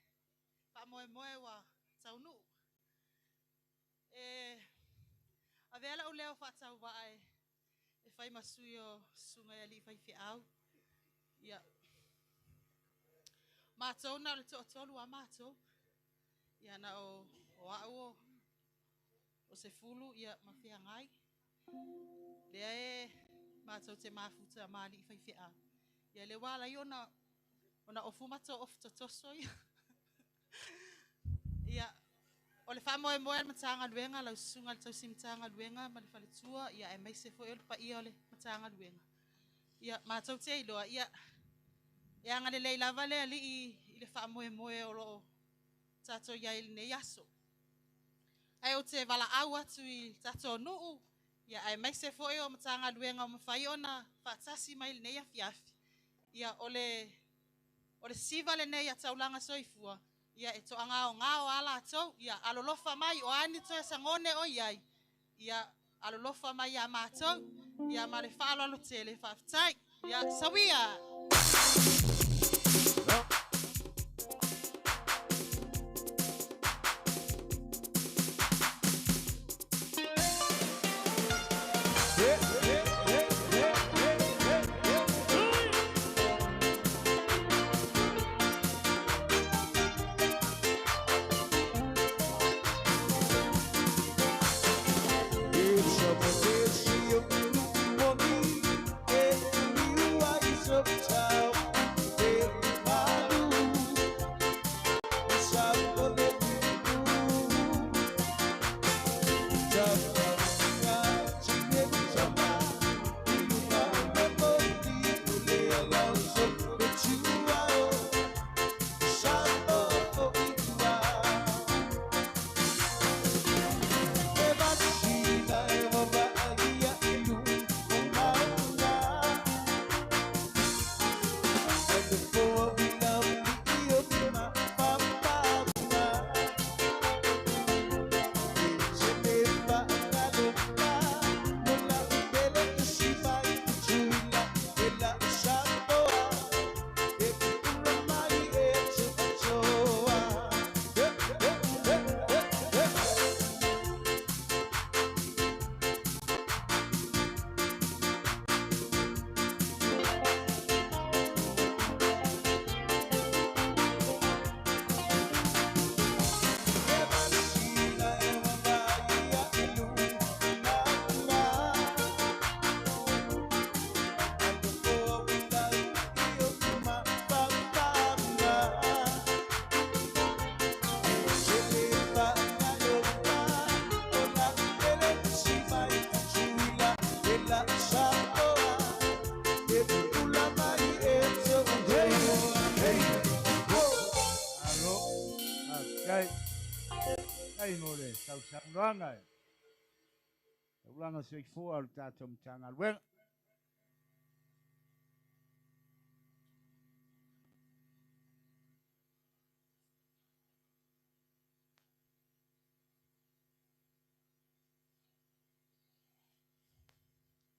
Speaker 11: faamoemoe ua taunuu. E avea lau leo faatauvaa e fai ma sui o susuga i alii faifeau. Ia, matou na o le toatolu a matou. Ia, na o au o Sefulu ia, ma Feagai. Lea e matou te mafuta ma alii faifeau. Ia, le ua ala ai ona ofu matou ofu totoso ia. Ia, o le faamoemoe a le Matagaluega, lau susuga i le tausi Matagaluega ma le faletua, ia aemaise foi o le paia o le Matagaluega. Ia, matou te iloa, ia, e agalelei lava le Alii i le faamoemoe o loo tatou i ai i lenei aso. Ae ou te valaau atu i tatou nuu, ia aemaise foi o Matagaluega o mafai ona faatasi mai i lenei afiafi. Ia, o le siva lenei a Taulaga Soifua, ia e toagaogao a latou, ia alolofa mai o a ni toe sagone o i ai, ia alolofa mai ia matou, ia ma le faaaloalo tele, faafetai. Ia, sawia!
Speaker 2: Alo, faafetai. Faafetai mo le sausaunoaga e taulaga soifua o le tatou Matagaluega.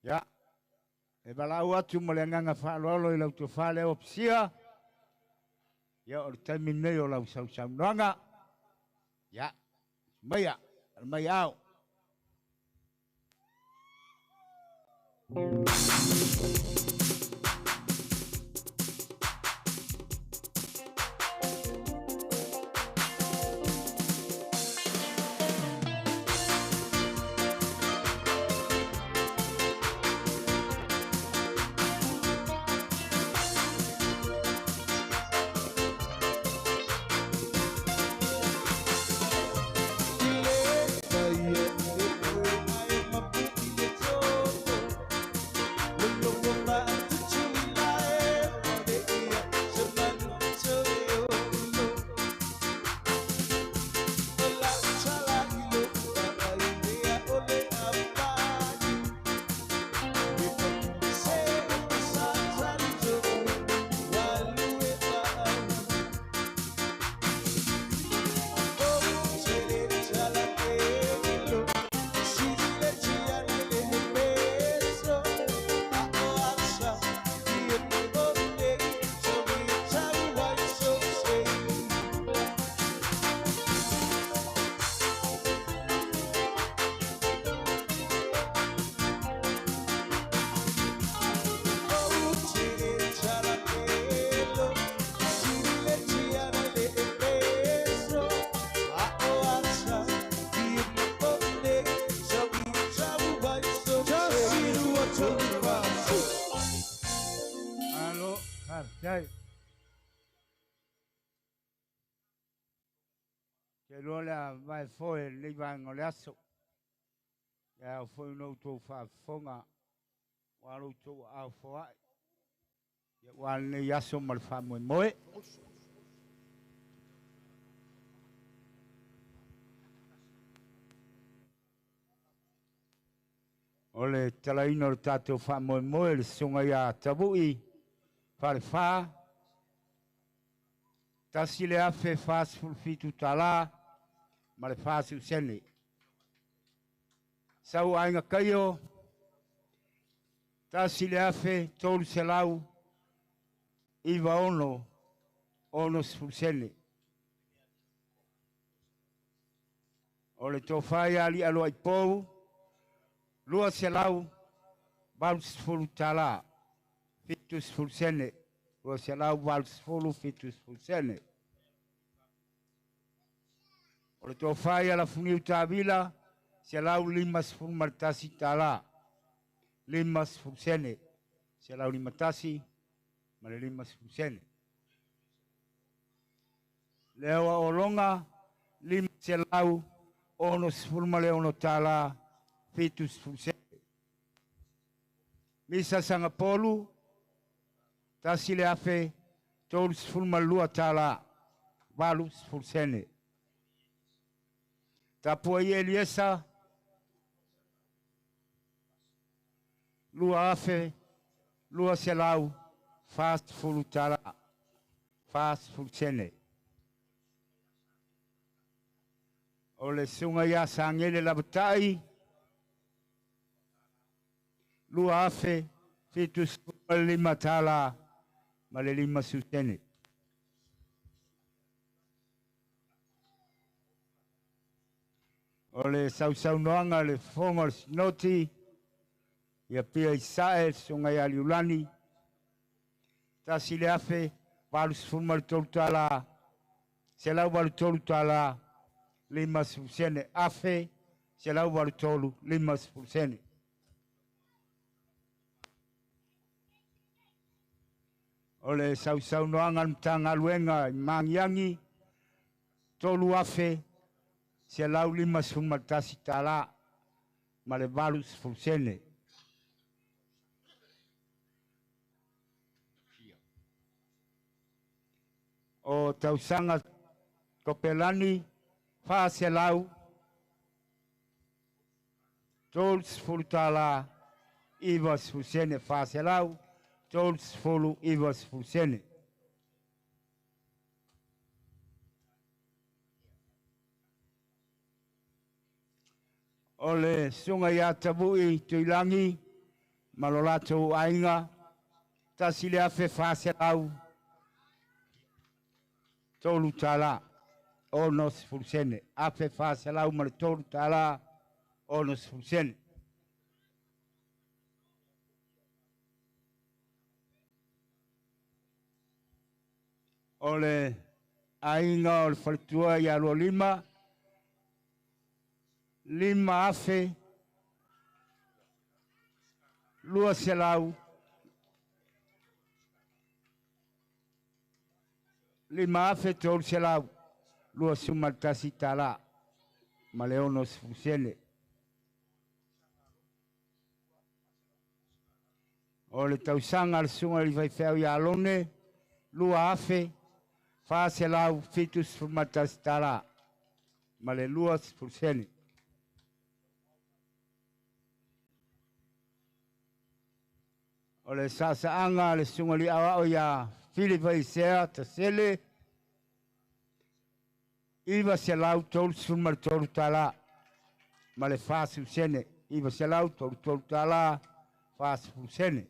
Speaker 2: Ia, e valaau atu ma le agaga faaaloalo i lau tofa lea ofisia. Ia, o le taimi lenei o lau sausaunoaga. Ia, maia, mai ao.
Speaker 1: Look
Speaker 2: Te iloa le a vae foe lenei vaega o le aso. Ia ao foi ona outou faafofoga ua lo outou aao foai. Ia ua lenei aso ma le faamoemoe. O le talaina o le tatou faamoemoe le susuga ia Tavui Falefa, $1,047 ma le 40 sene. Sau Aiga Kaio, 1,396 60 sene. O le tofa ia Li'aloa $280 70 sene, 280 70 sene. O le tofa ia Lafuniu Tavila, $151 50 sene, 151 ma le 50 sene. Lea ua ologa $566 70 sene. Misa Sangapolu, $1,032 80 sene. Tapua Eliesa, $2,240 40 sene. O le susuga ia Sagele Lavatai, $2,075 ma le 50 sene. O le sausaunoaga a le Fofoga o le Sinoti, ia Pia Isae, le susuga ia Liulani, $1,083, $183, 50 sene, 1,183, 50 sene. O le sausaunoaga a le Matagaluega i Magiagi, $3,151 ma le 80 sene. O tausaga Topelani, $430 90 sene, 430 90 sene. O le susuga ia Tavui Tuilagi ma lo latou aiga, $1,403 60 sene, $1,403 60 sene. O le aiga o le faletua ia Lualima, 5,200, $5,321 ma le 60 sene. O le tausaga a le susuga i le faifeau ia Alone, $2,471 ma le 20 sene. O le saasaaga a le susuga i le aoao ia Filipa Isea Tasele, $933 ma le 40 sene, $933 40 sene.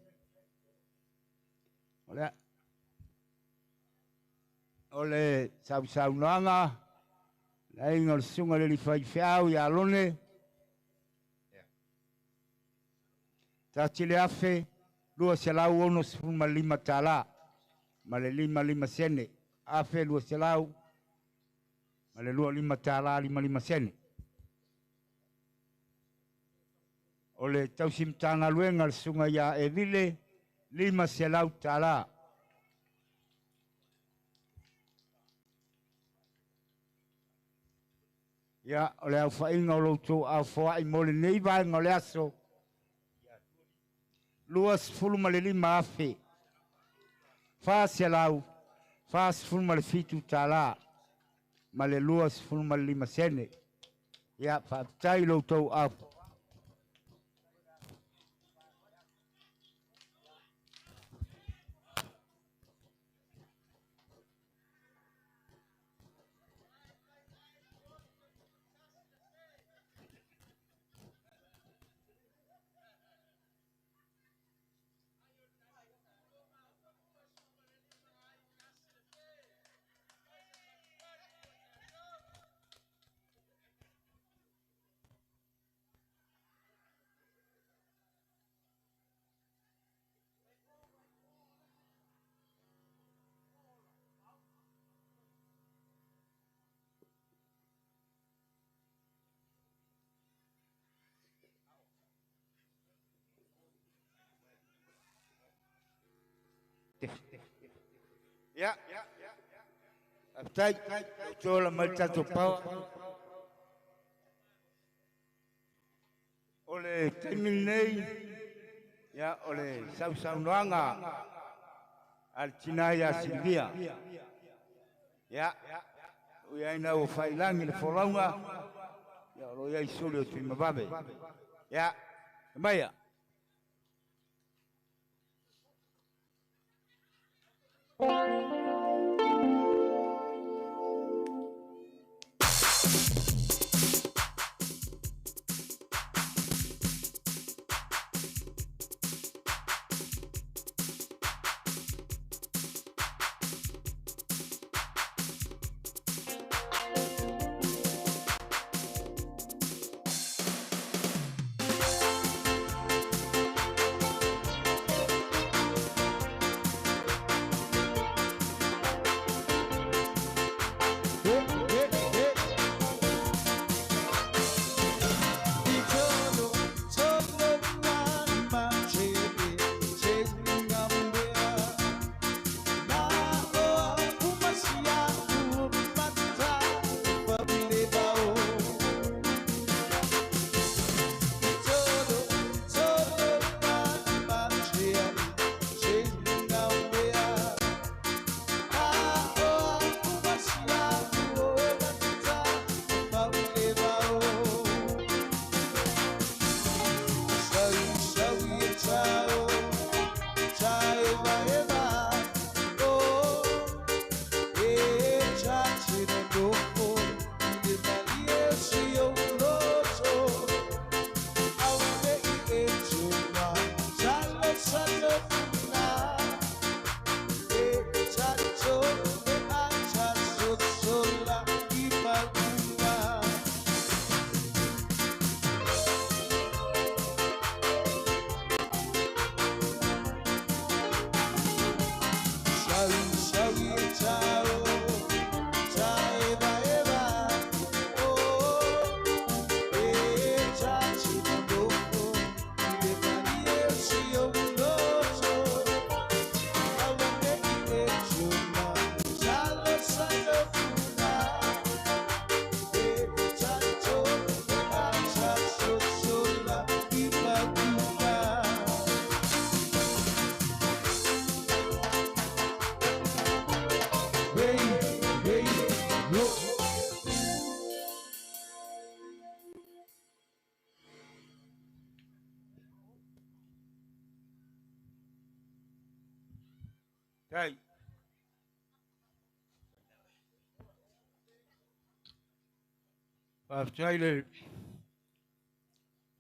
Speaker 2: O le sausaunoaga, le aiga o le susuga i le faifeau ia Alone, $1,265 ma le 55 sene, 1,200 ma le 25 tala 55 sene. O le tausi Matagaluega le susuga ia Evile, $500. Ia, o le aofaiga o lo outou aofoai mo lenei vaega o le aso, 25,447 tala ma le 25 sene. Ia, faafetai i lo outou aofoai. Ia, faafetai, ua ola mai le tatou power. O le taimi lenei, ia, o le sausaunoaga a le tina ia Silvia. Ia, ui ai ina ua failagi le folauga, ia, o lo o i ai suli o Tuimavave. Ia, maia. Tai. Faafetai le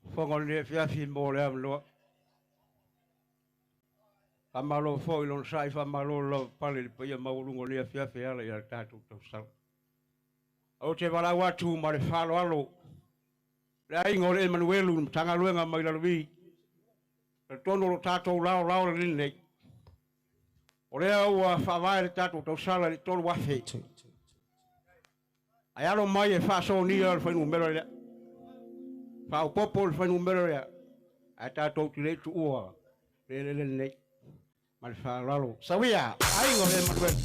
Speaker 2: fofoga o lenei afiafi mo le avanoa. Faamalo foi i lona sai, faamalo le lavapapale i le paia maualuga o lenei afiafi e ala i a tatou tausala. Ou te valaau atu ma le faaaloalo le aiga o le Emanuelu, le Matagaluega mai Lalovi, talitonu o lo tatou laolao le lenei. O lea ua faavae le tatou tausala i le 3,000. Ae alo mai e faasonia le fuainumera lea. Faaopoopo le fuainumera lea. Ae tatou te le i tuua le eleele lenei. Ma le faaaloalo. Sauia, aiga o le Emanuelu.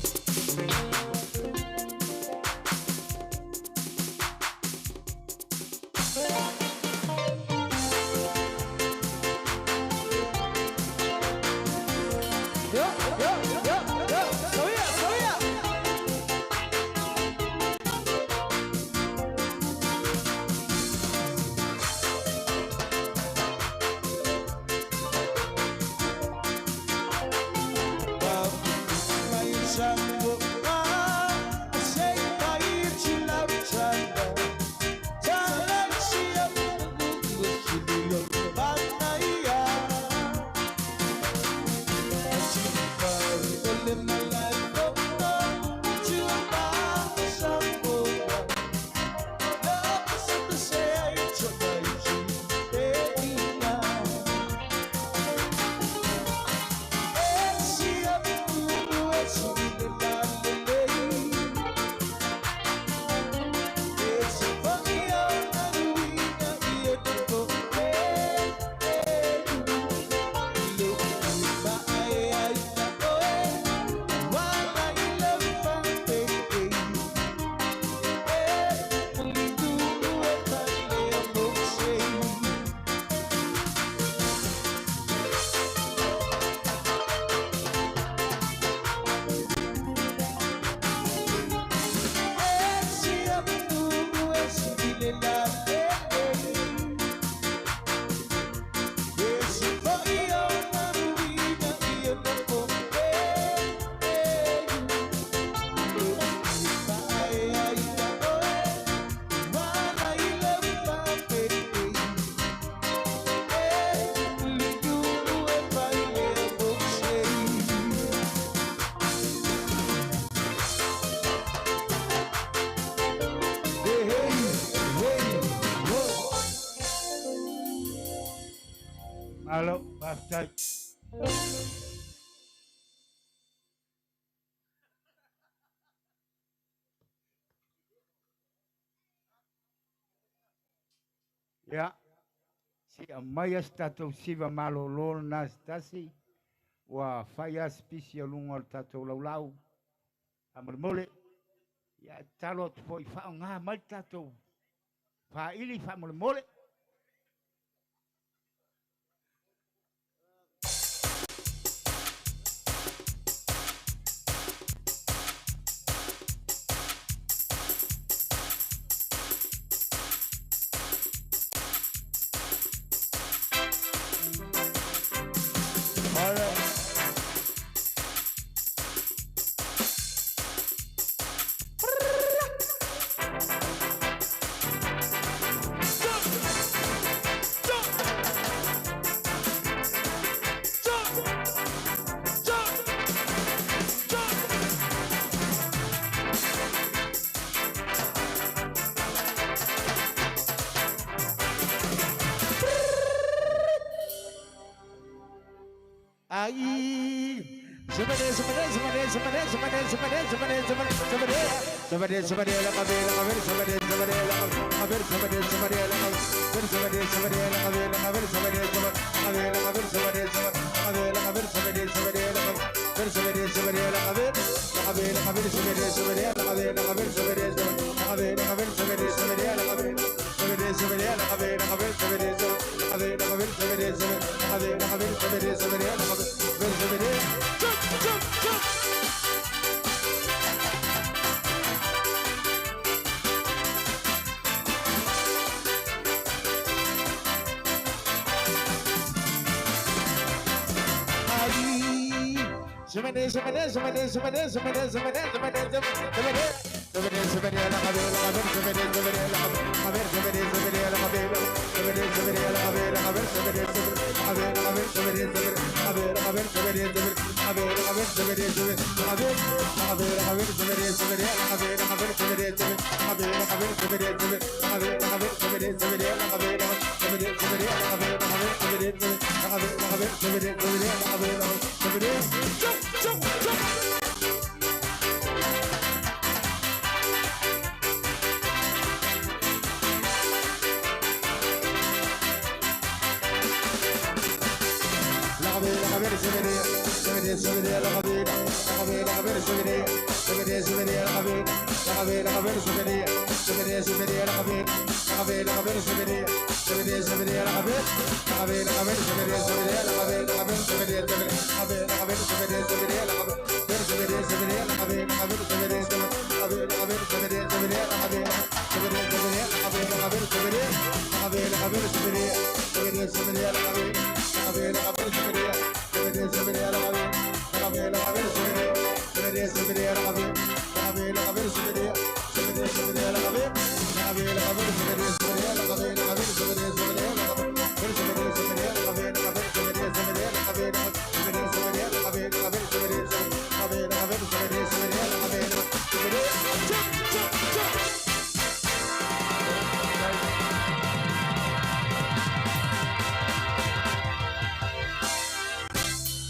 Speaker 2: Malo, faafetai. Ia, se i aumaia se tatou siva malolo lena se tasi, ua fai lava si pisi o luga o le tatou laulau. Faamolemole, ia e tatalo atu foi, faaaoga mai le tatou faaili faamolemole.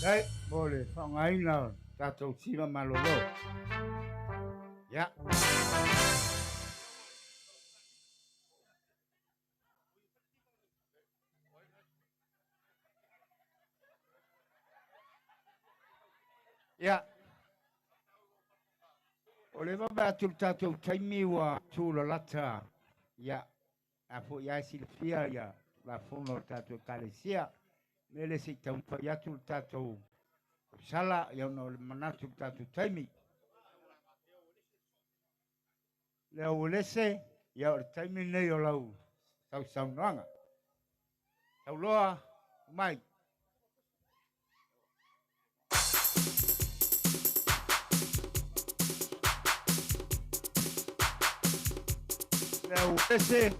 Speaker 2: Faafetai mo le faaaogaina o le tatou siva malolo. Ia. Ia. O le vaavaai atu i le tatou taimi ua tulalata, ia, a foi lava e silafia ia Tulafono a le tatou Ekalesia, mea lea se i taumafai atu le tatou sala, ia ona o le manatu i le tatou taimi. Le Auelese, ia o le taimi lenei o lau sausaunoaga. Tauloa mai. Le Auelese.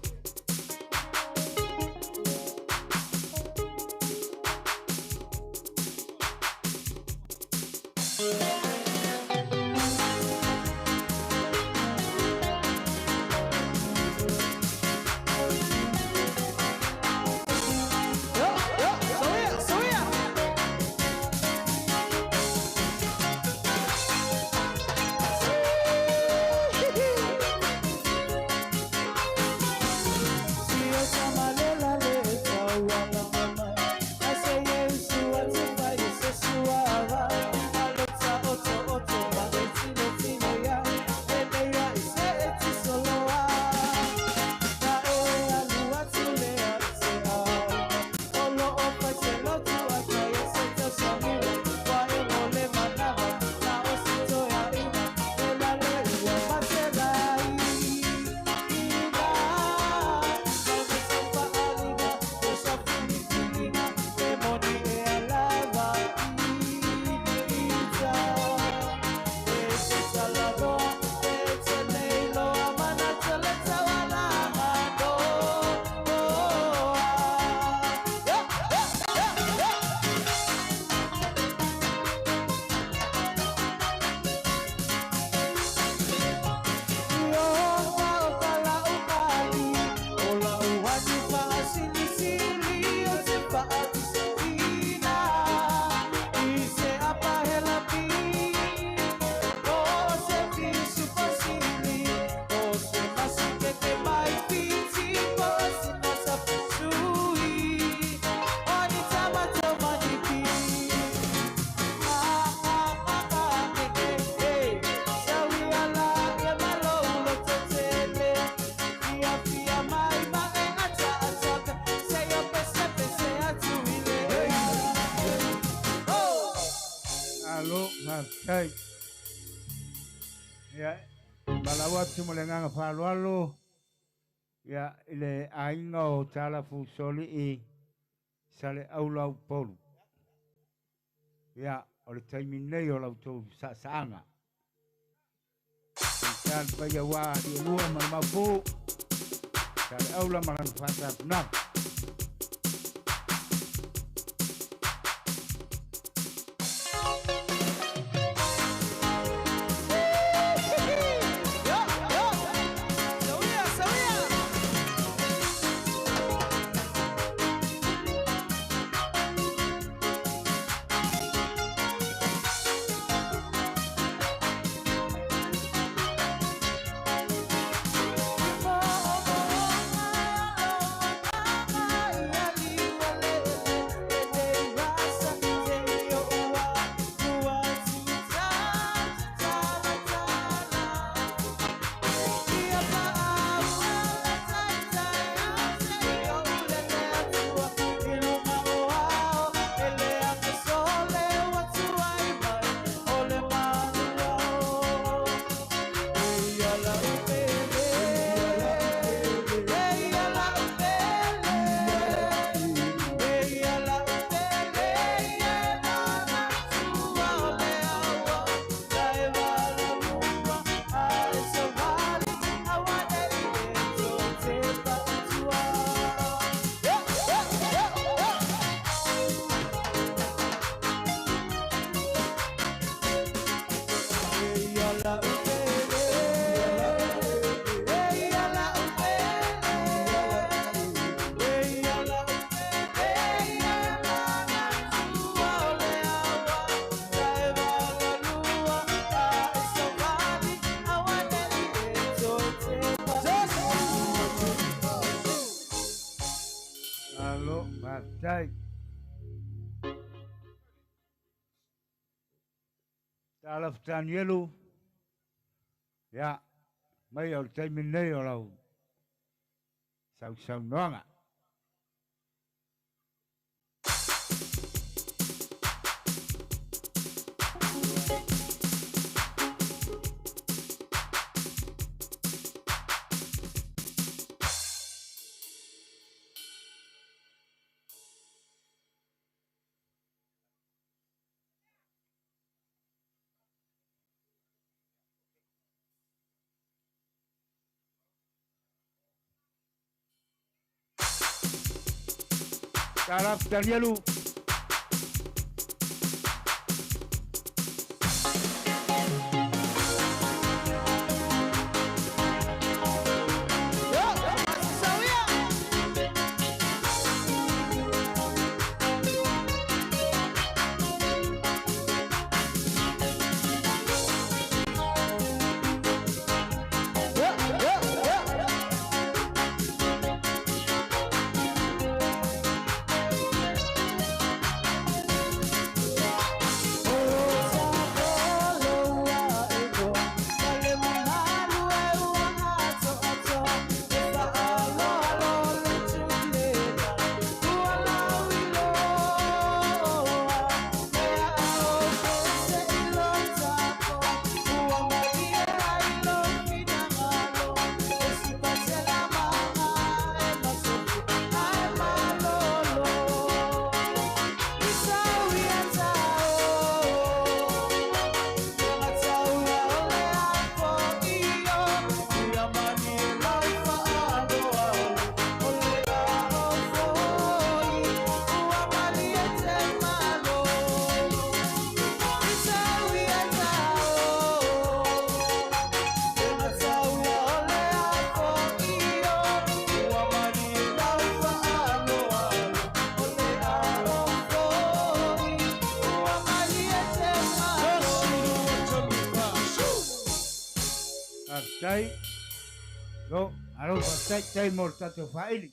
Speaker 2: Faafetai. Ia, valaau atu ma le agaga faaaloalo ia i le aiga o Talafu Solii Saleaula Upolu. Ia, o le taimi nei o la outou saasaaga. Seitā le paia aua Alielua ma le Maopu, Saleaula ma lana faatapunaga. Malo, faafetai. Talofa Tanielu, ia, mai o le taimi lenei o lau sausaunoaga. Talofa Tanielu. Faafetai. Lo, malo faafetai, tai mo le tatou faaili.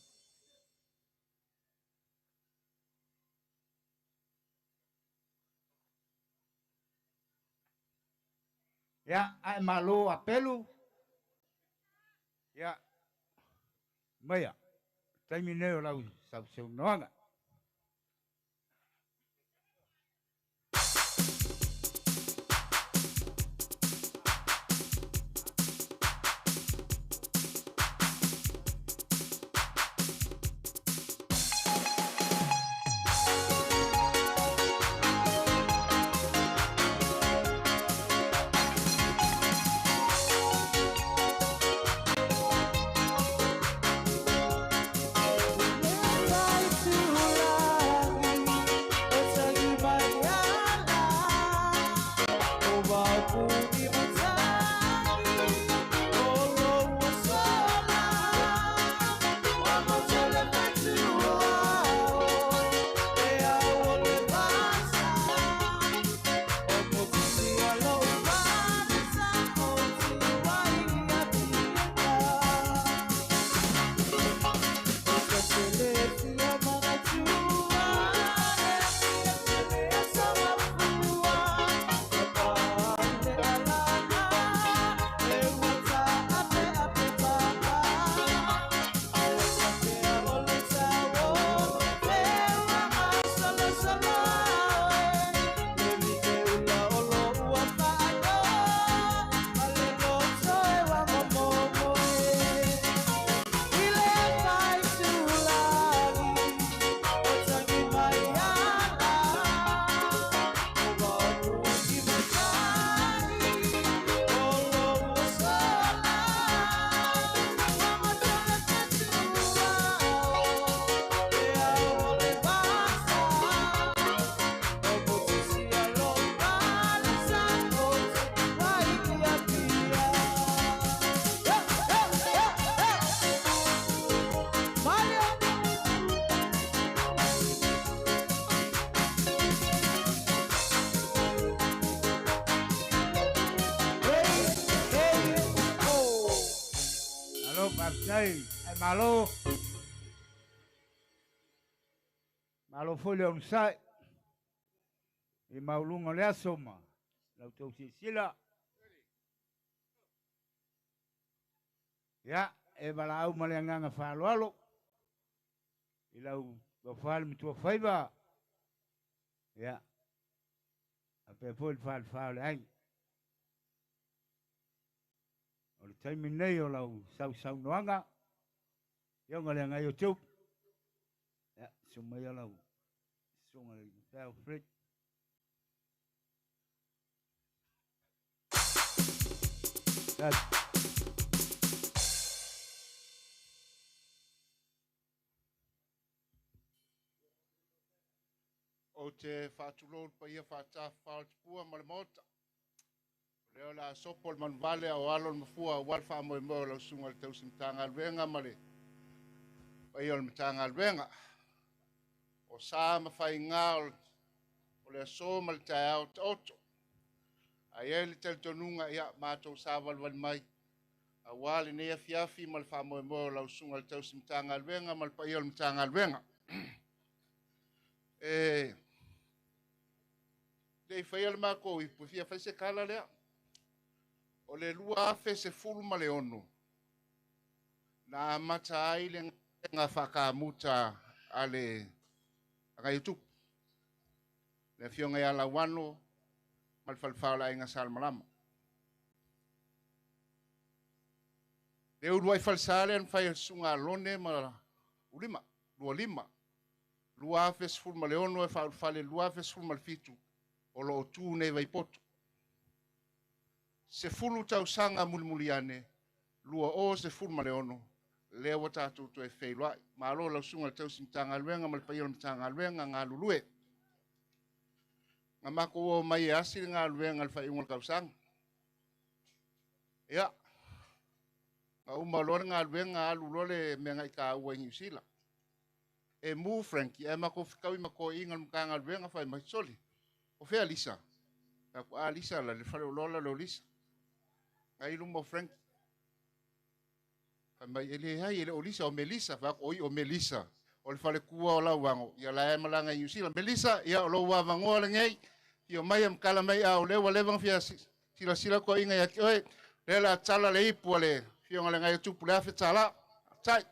Speaker 2: Ia, ae malo apelu. Ia, maia, taimi nei o lau sausaunoaga. Faafetai ae malo. Malo foi le onosai i maualuga o le aso ma la outou silasila. Ia, e valaau ma le agaga faaaloalo i lau tofa le matuafaiva, ia, faapea foi le falefa o le aiga. O le taimi lenei o lau sausaunoaga, Afioga i le Agaiotupu, ia, susu maia lau susuga i le Mateo Fred.
Speaker 4: Ou te faatulou le paia faatafafao o le tupua ma le Maota. O lea o le a sopo le manuvale a o alo le mafua aua le faamoemoe o lau susuga i le tausi Matagaluega ma le paia o le Matagaluega. O sa ma faiga o le aso ma le taeao taoto. Ae i ai le talitonuga, ia matou savalivali mai aua lenei afiafi ma le faamoemoe o lau susuga i le tausi Matagaluega ma le paia o le Matagaluega. E le i faia le matou ipu, e fia fai se tala lea. O le 2016, na amata ai le galuega faakamuta a le Agaiotupu, le afioga ia Lauano ma le falefa o le Aiga Salemalama. Le uluai falesa lea na fai e le susuga a Lone ma Ulima, 25, 2016 e faaulufale 2017 o lo o tu nei Vaipoto. 10 tausaga mulimuli ane, 2016, lea ua tatou toe feiloai. Malo lau susuga i le tausi Matagaluega ma le paia o le Matagaluega galulue. Na matou o mai e asi le galuega i le faaiuga o le tausaga. Ia, na uma loa le galuega alu loa le meagai taua i Niu Sila. E mu Frankie, ae matou fetaui ma toeaiina o le Matagaluega fai mai, sole, o fea Lisa? Fai atu, a Lisa la le faleoloa la o Lisa. Na i luma o Frankie. Fai mai, e leai, e le o Lisa, o Melissa. Fai atu, oi, o Melissa. O le faletua o Lauano, ia la e malaga i Niu Sila. Melissa, ia o lou avanoa lenei. Fio mai e makala mai a o lea ua leva ona fia silasila toeaiina ia te oe. Lea la tala le ipu a le afioga i le Agaiotupu le $1,000. Tai.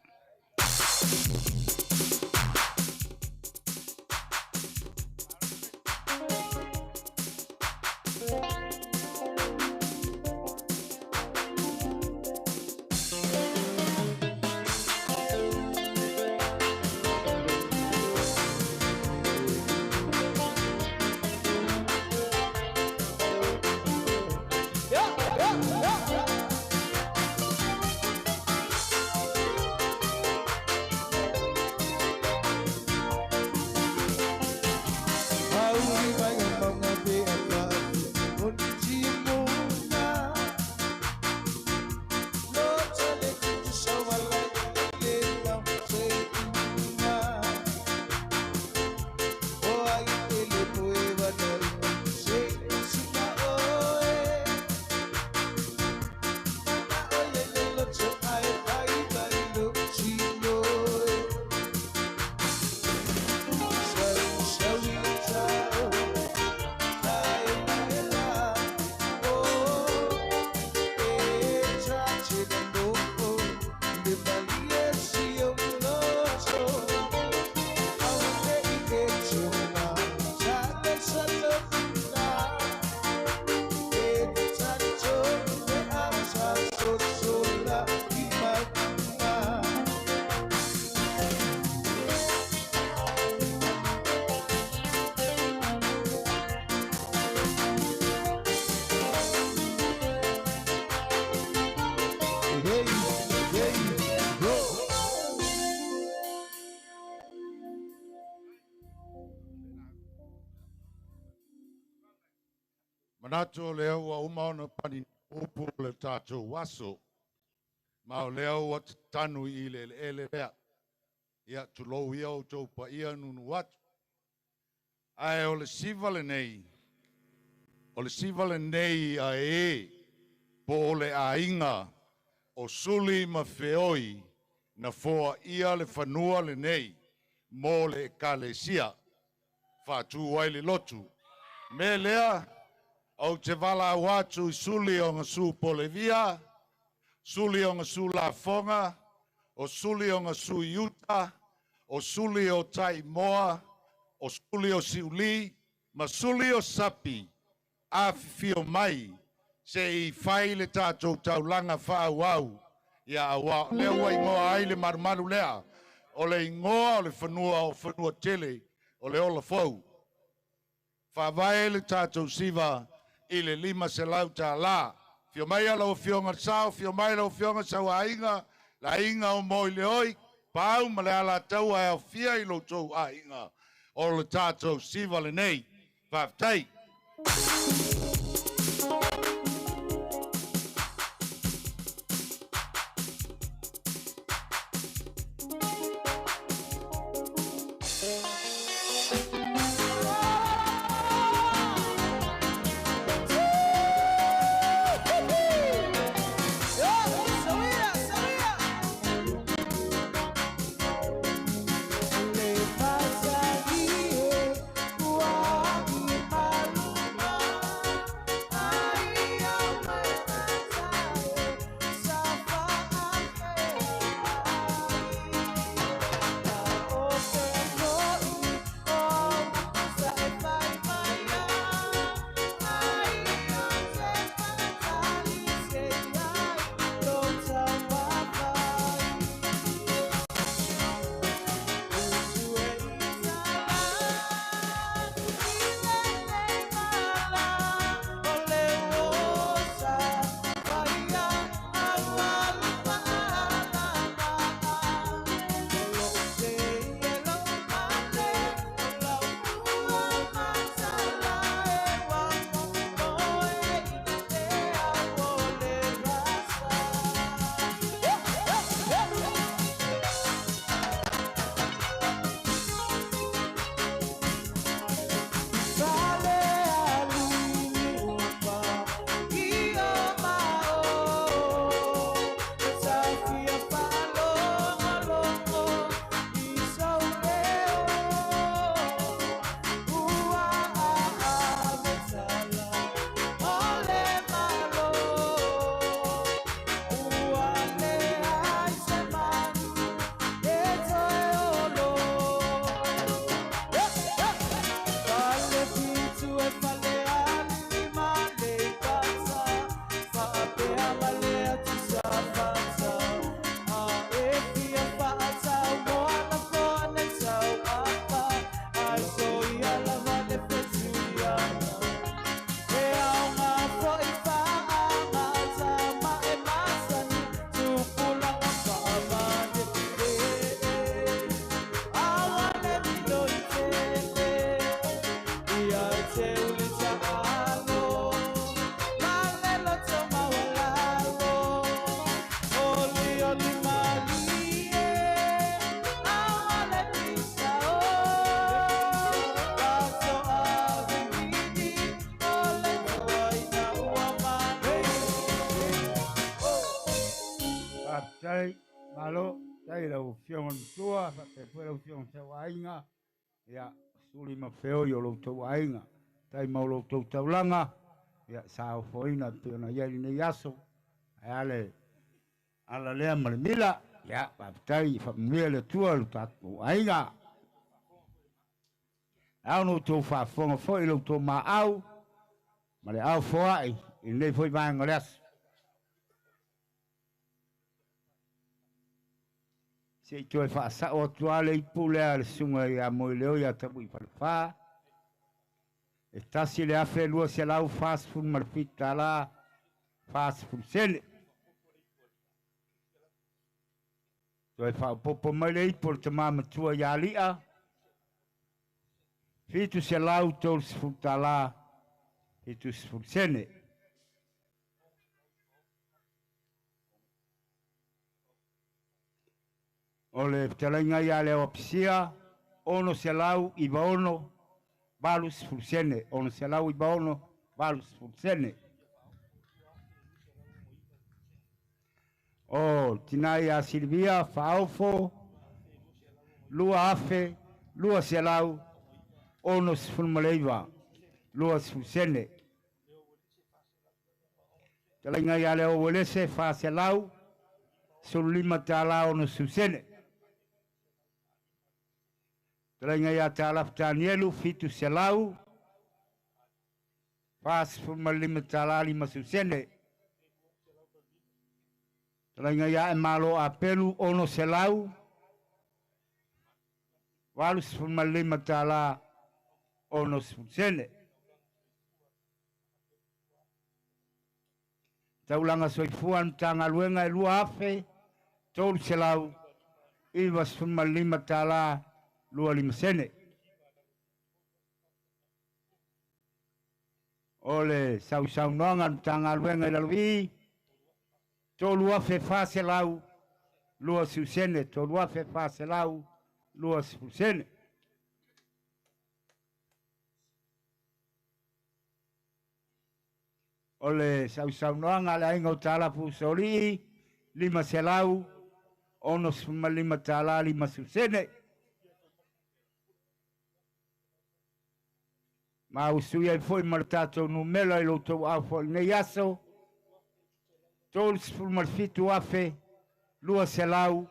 Speaker 6: Manatu o lea ua uma ona pani upu o le tatou aso, ma o lea ua tatanu i le eleele lea. Ia, tulou ia outou paia nunu atu. Ae o le siva lenei, o le siva lenei a e po o le aiga o suli ma feoi na foaia le fanua lenei mo le ekalesia faatu ai le lotu. Me lea, ou te valaau atu i suli o gasu polevia, suli o gasu lafoga, o suli o gasu i uta, o suli o taimoa, o suli o siuli, ma suli o sapi, afifio mai, se i fai le tatou taulaga faaauau, ia auā o lea ua igoa ai le malumalu lea, o le igoa o le fanua o fanua tele o le ola fou. Faavae le tatou siva i le $500. Fio mai lau Afioga le Sao, fio mai lau Afioga Sauaiga, le aiga o Moileoi, Pau ma le Alataua e aofia i lo outou aiga o le tatou siva lenei. Faafetai.
Speaker 2: Faafetai, malo, tai lau Afioga i le Matua, faapea foi lau Afioga i le Sauaiga, ia, suli ma feoi o lo outou aiga, tai ma o lo outou taulaga, ia, sa ofoina pei ona i ai lenei aso, ae a le ala lea ma le mila, ia, faafetai, faamanuia le Atua i lo tatou aiga. E ao ona outou faafofoga foi i lo outou maau ma le ao foai i lenei foi vaega o le aso. Se i toe faasao atu lava le ipu lea a le susuga ia Moeleo ia Tamui Falefa. E $1,247 40 sene. Toe faaopoopo mai le ipu o le tama matua ia Lia, $730 70 sene. O le fetalaiga ia Leo Apisia, 696 80 sene, 696 80 sene. O tina ia Silvia Faaofo 2,269 20 sene. Talaiga ia Leo Uelese 415 tālā 60 sene. Talaiga ia Tālafu Tanielu 700 45 tālā 50 sene. Talaiga ia e Malo Apelu 600 85 tālā 60 sene. Taulanga soifua Matagaluega e 2,395 tālā 25 sene. O le sausaunoaga Matagaluega i lalo 3,420 sene, 3,420 sene. O le sausaunoaga le aiga o Tālafu Solii 565 tālā 50 sene. Ma usui ai foi ma le tātou numela i loutou au foi nei aso 37 200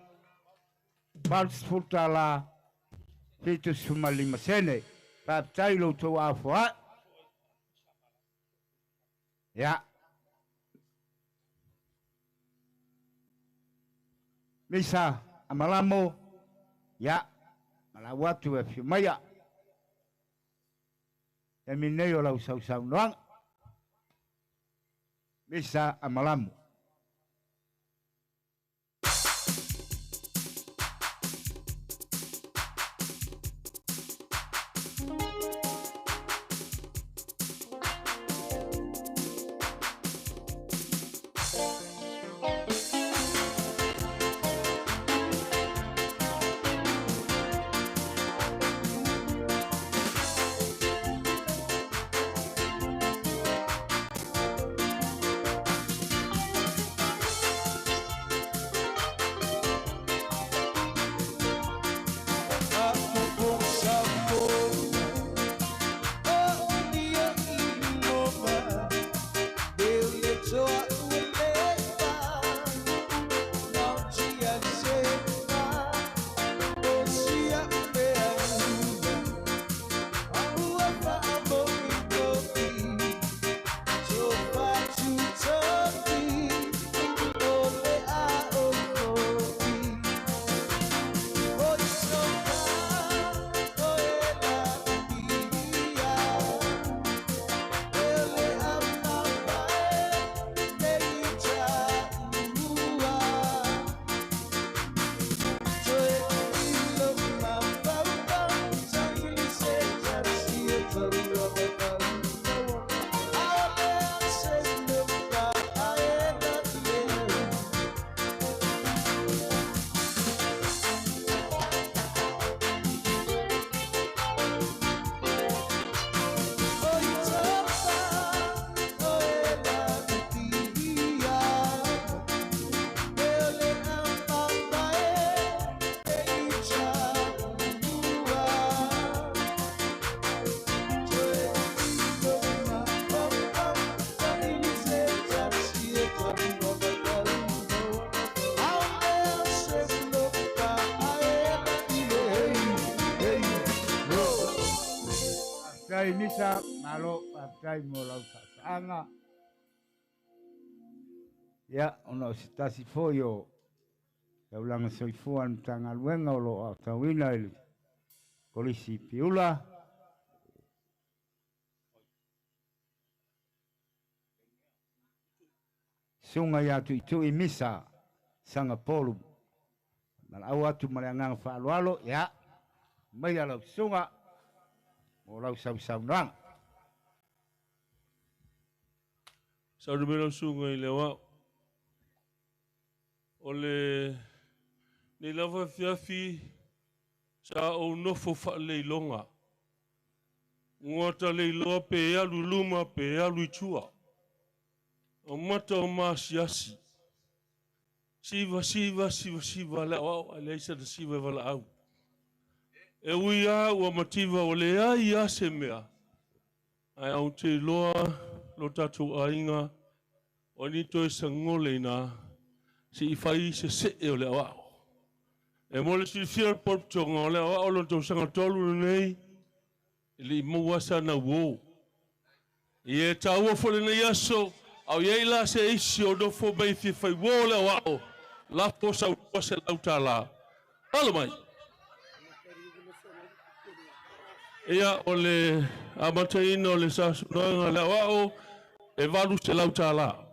Speaker 2: 80 tālā 75 sene. Faafetai loutou au foi. Ia. Misa amalamo. Ia. Malau atu e whiu maia. E minei o lau sausaunoaga. Misa amalamo. Misa, malo, faafetai mo lau sa'asa'aga. Ia, ona o se tasi foi o taulaga soifua le Matagaluega o loo aotauina i le Kolisi Piula. Suga ia Tuitui Misa, Sangapolu. Malaau atu ma le agaga faaaloalo, ia, mai a lau suga mo lau sausaunoaga.
Speaker 10: Sauni mai lau suga i le auao. O le nei lava fiafi sa ou nofo faaleiloga. Ua ta leiloa pe alu luma pe alu i tua. O mata o maasiasi. Siva, siva, siva, siva le aoao ae leai sana siva e valaau. E ui lava ua mativa ua leai lava se mea, ae ou te iloa lo tatou aiga o ni toe sagole ina se i fai se see o le aoao. E mo le silafia o le potopotoga o le aoao lona tausaga tolu lenei, e le i maua sana uō. Ia e taua foi lenei aso, a o i ai la se isi o nofo mai e fia fai uō le aoao, lafo sau $200. Alo mai. Ia, o le amataina o le sasunoega o le aoao, e $800.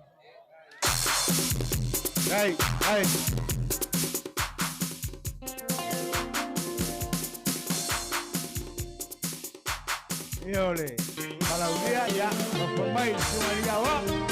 Speaker 2: Ai, ai. Ia o le palaulia, ia, nofo mai le susuga i le aoao.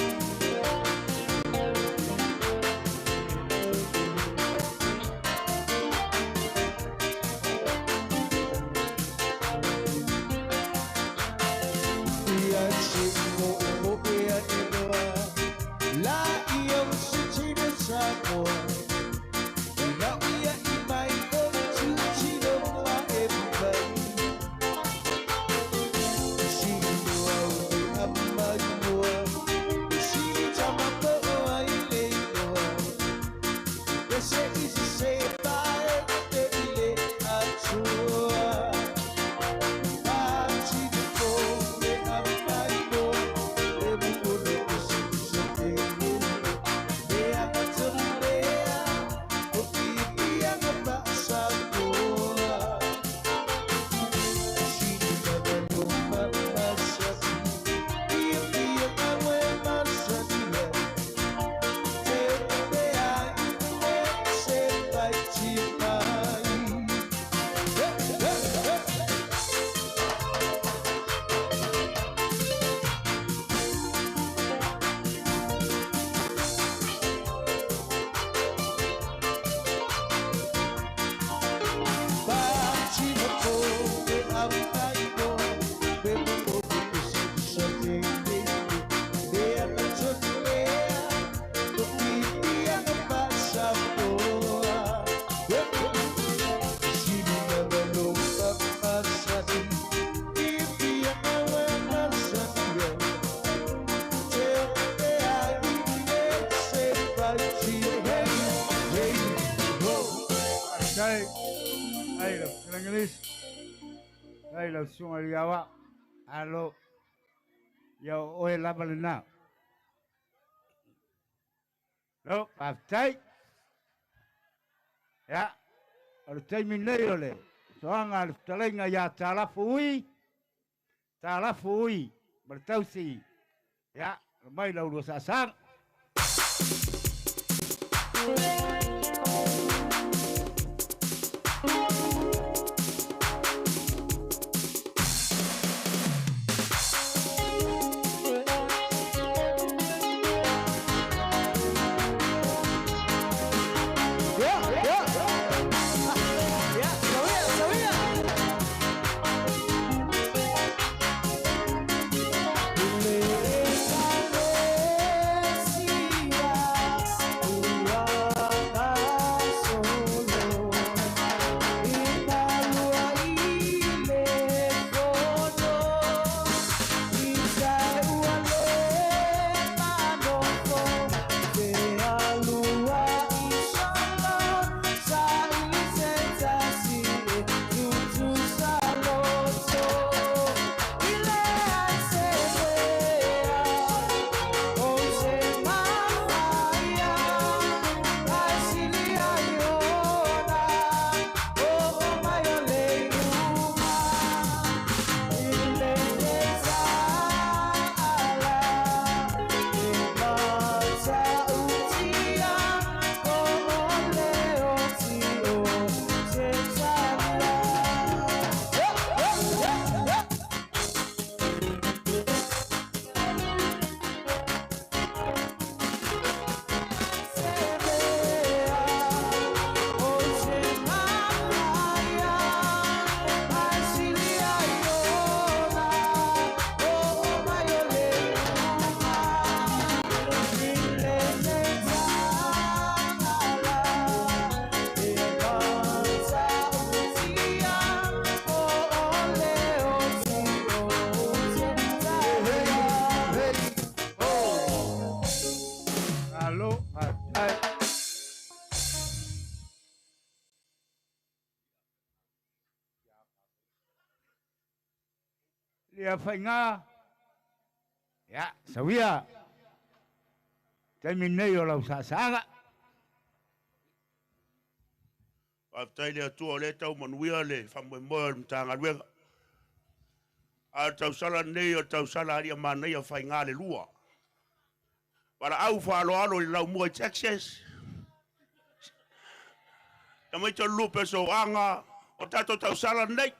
Speaker 2: Ai, ai lau fetalaiga ai lau susuga i le aoao. Alo, ia o oe lava lena. Lo, faafetai. Ia, o le taimi nei o le soaga a le fetalaiga ia Talafo Ui, Talafo Ui ma le tausi. Ia, mai lau lua saasaga.
Speaker 1: Yeah.
Speaker 2: Le faiga ia sauia taimi nei o lau saasaaga.
Speaker 12: Faafetai le Atua o lea e tau manuia le faamoemoe o le Matagaluega. A o le tausala lenei o le tausala a Aliiamanaia Faigalelua. Valaau faaaloalo i le laumua i Texas. Tamaiti o le lupe soaga o tatou tausala lenei.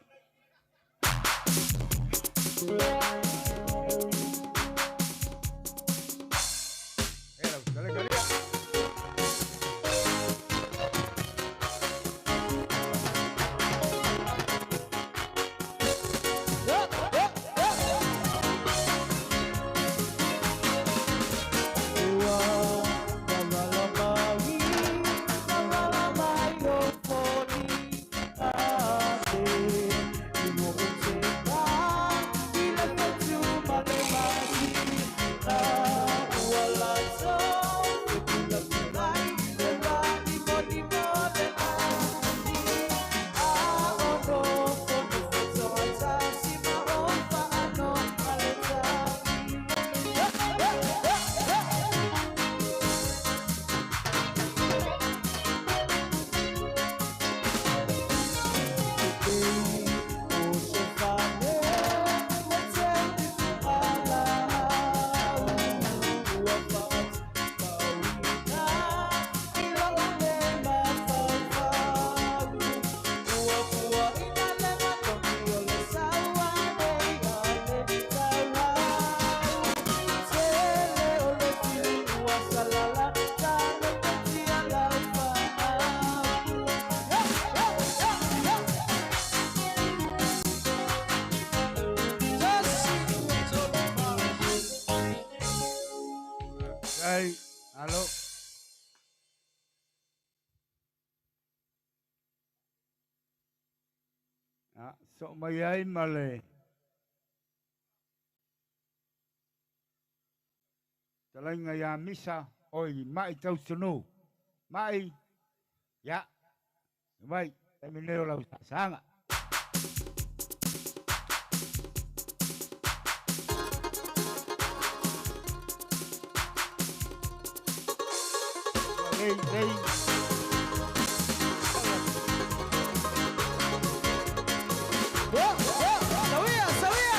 Speaker 2: Ai, alo. So mai ai ma le talaiga ia Misa oi mai tausunu. Mai, ia, mai, taimi nei o lau saaga. Lei, lei.
Speaker 1: Sawia, sawia.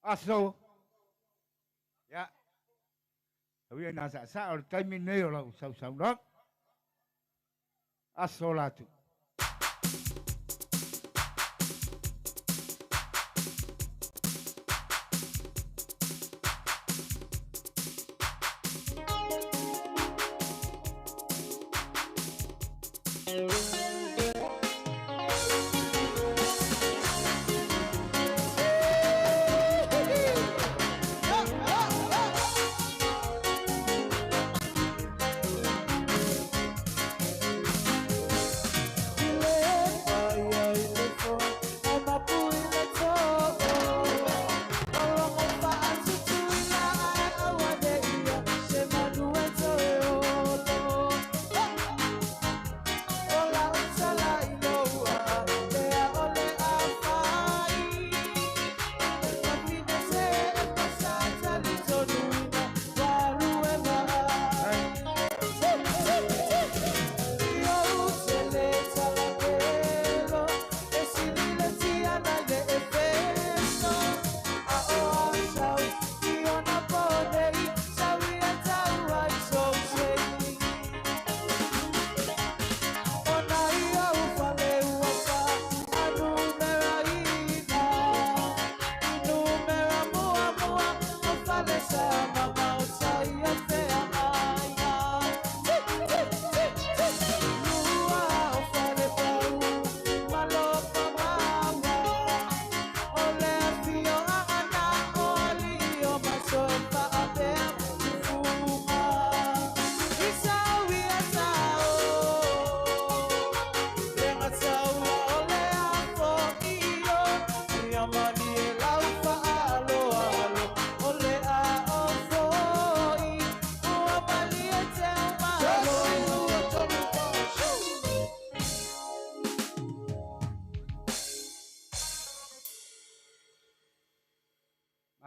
Speaker 2: Aso. Ia. Tauia na sa sa o le taimi nei o lau sausaunoaga. Aso latu.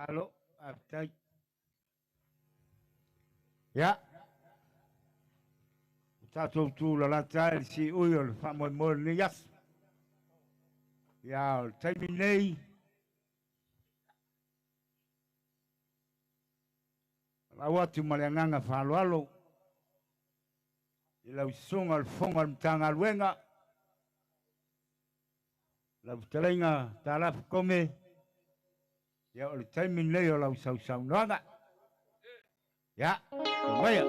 Speaker 2: Malo, faafetai. Ia, o tatou tulalata ai le siui o le faamoemoe o lenei aso. Ia, o le taimi nei, lau atu ma le agaga faaaloalo i lau susuga o le Fofoga o le Matagaluega, lau fetalaiga Talafu Kome, ia o le taimi lenei o lau sausaunoaga. Ia, maia.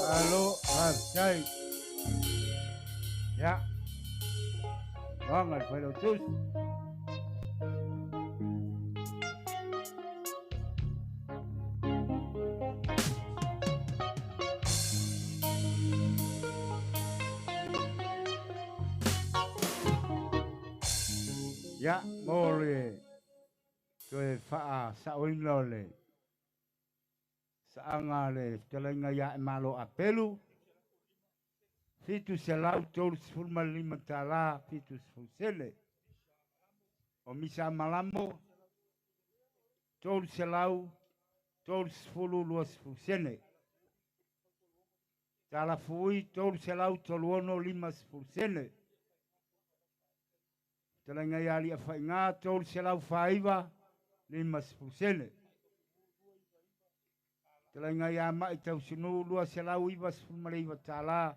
Speaker 2: Malo, faafetai. Ia, loaga le failautusi. Ia, mo le toe faasaoina o le Saaga a le fetalaiga ia Aemalo Apelu, $735 70 sene. O Misa Malamo, 330 20 sene. Talafui, 336 50 sene. Fetalaiga ia Aliafaiga, 349 50 sene. Fetalaiga ia Mai Tausinu, 299 tala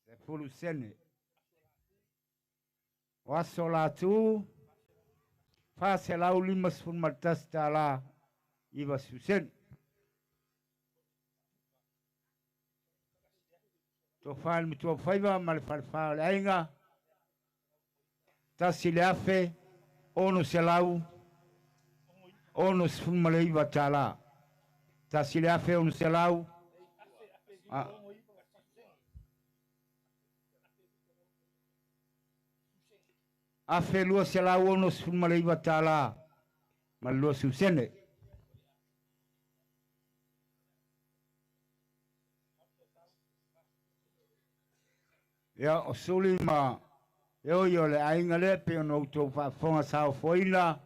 Speaker 2: 10 sene. O aso latu, 451 tala 90 sene. Tofa le matua faiva ma le falefa o le aiga, 1,669 tala. 1,600, 1,269 tala ma le 20 sene. Ia, o suli ma e oi o le aiga lea pe ona outou faafofoga saofoina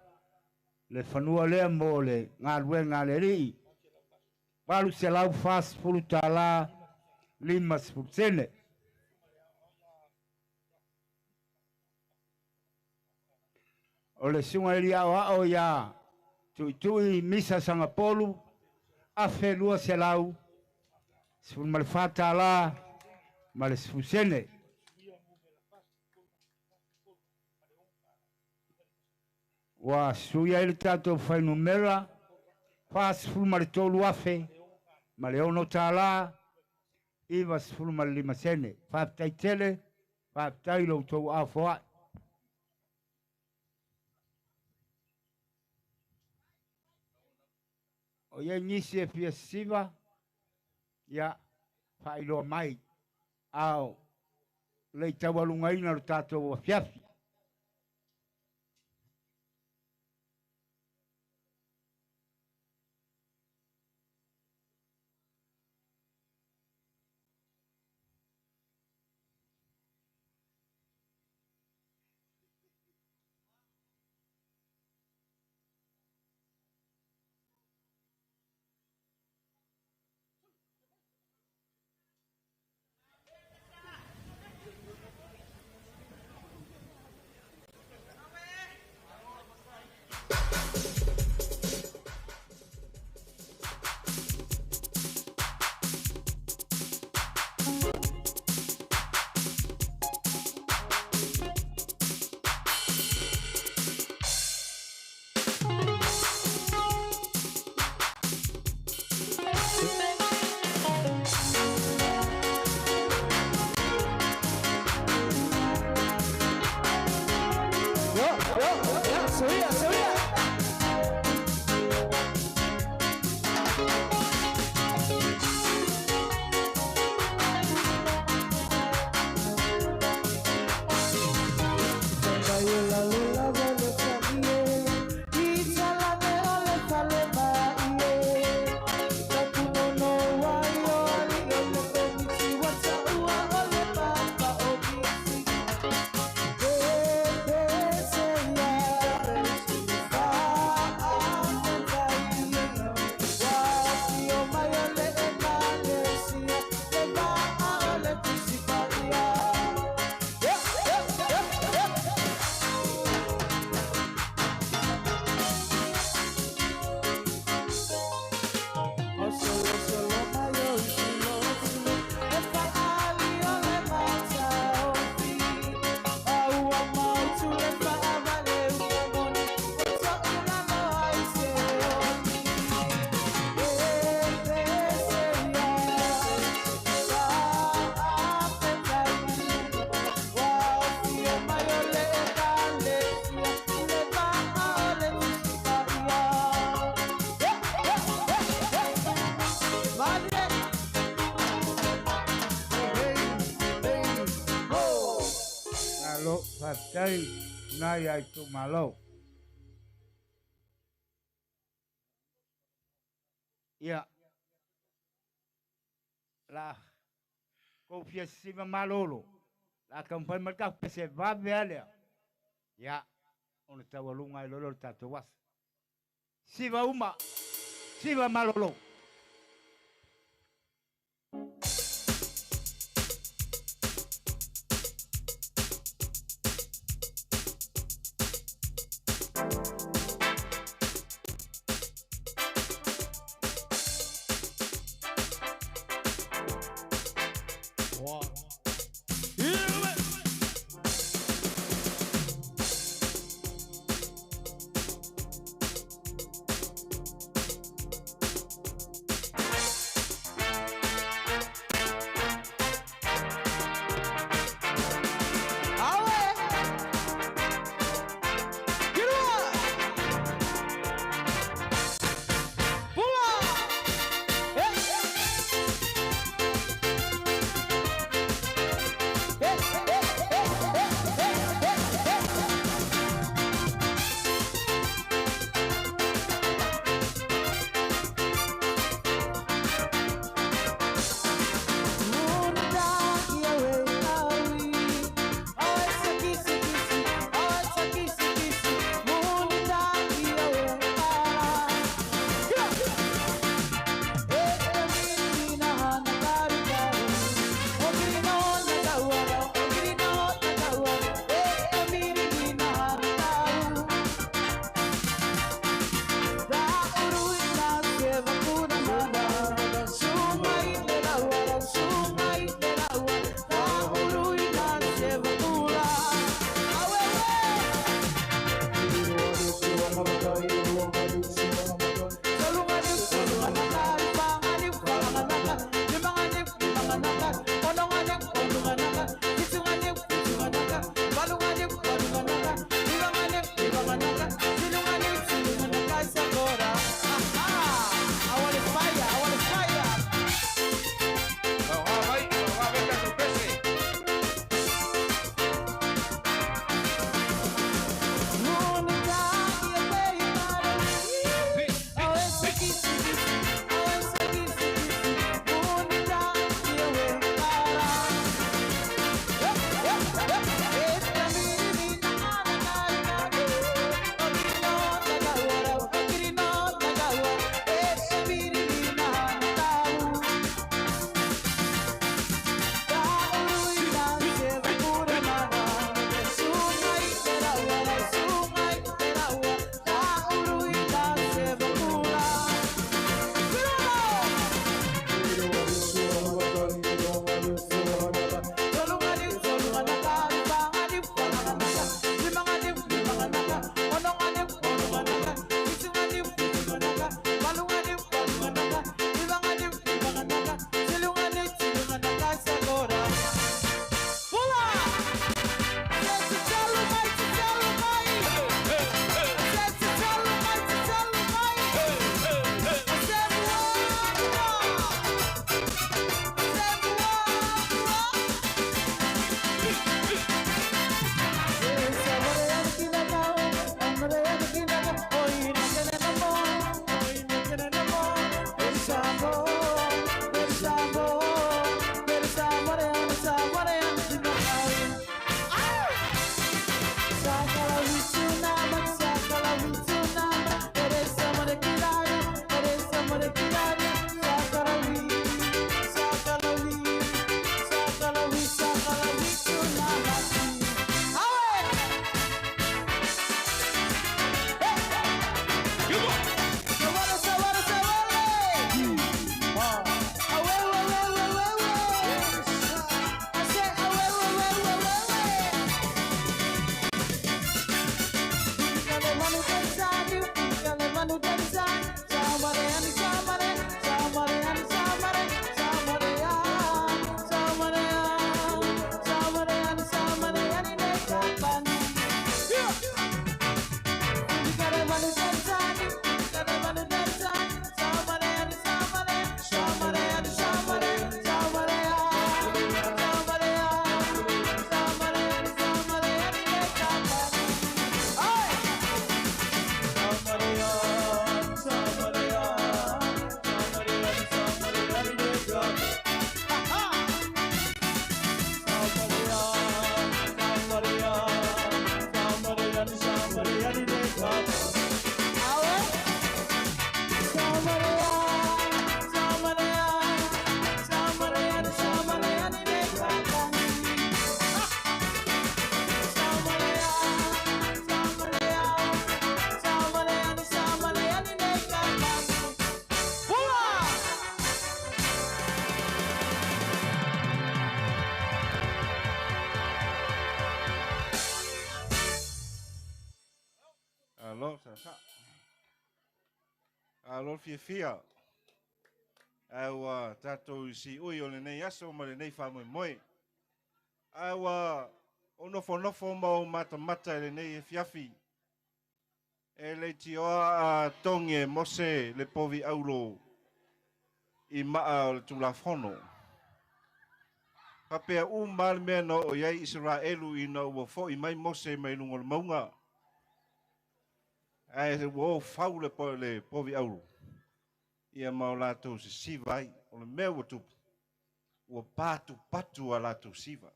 Speaker 2: le fanua lea mo le galuega a le alii. 840 tala 50 sene. O le suga i ao ia Tuitui Misa Sangapolu, 1,214 tala ma le 10 sene. Ua suia i le tatou fuainumera, 43,000 ma le 6 tala 95 sene. Faafetai tele, faafetai lo outou afoa'i. O iai nisi e fia siva, ia faailoa mai, ao le i taualugaina lo tatou afiafi.
Speaker 1: Subida, subida.
Speaker 2: Malo, faafetai nai ai itumalo. Ia, la kou fia siva malolo, la taumafai mai le tatou pese vave a lea, ia, ona taualuga ai loa lea o le tatou aso. Siva uma, siva malolo.
Speaker 4: Sa. A lo fiafia. Ae ua tatou i siui o lenei aso ma lenei faamoemoe. Ae ua ou nofonofo ma ou matamata i lenei afiafi. E leitioa a togi e Mose le povi aulo i maa o le Tulafono. Faapea uma le mea na oo i ai Isaraelu ina ua foi mai Mose mai luga o le mauga. Ae ua o fau le povi auro, ia ma o latou sesiva ai. O le mea ua tupu, ua patupatu a latou siva.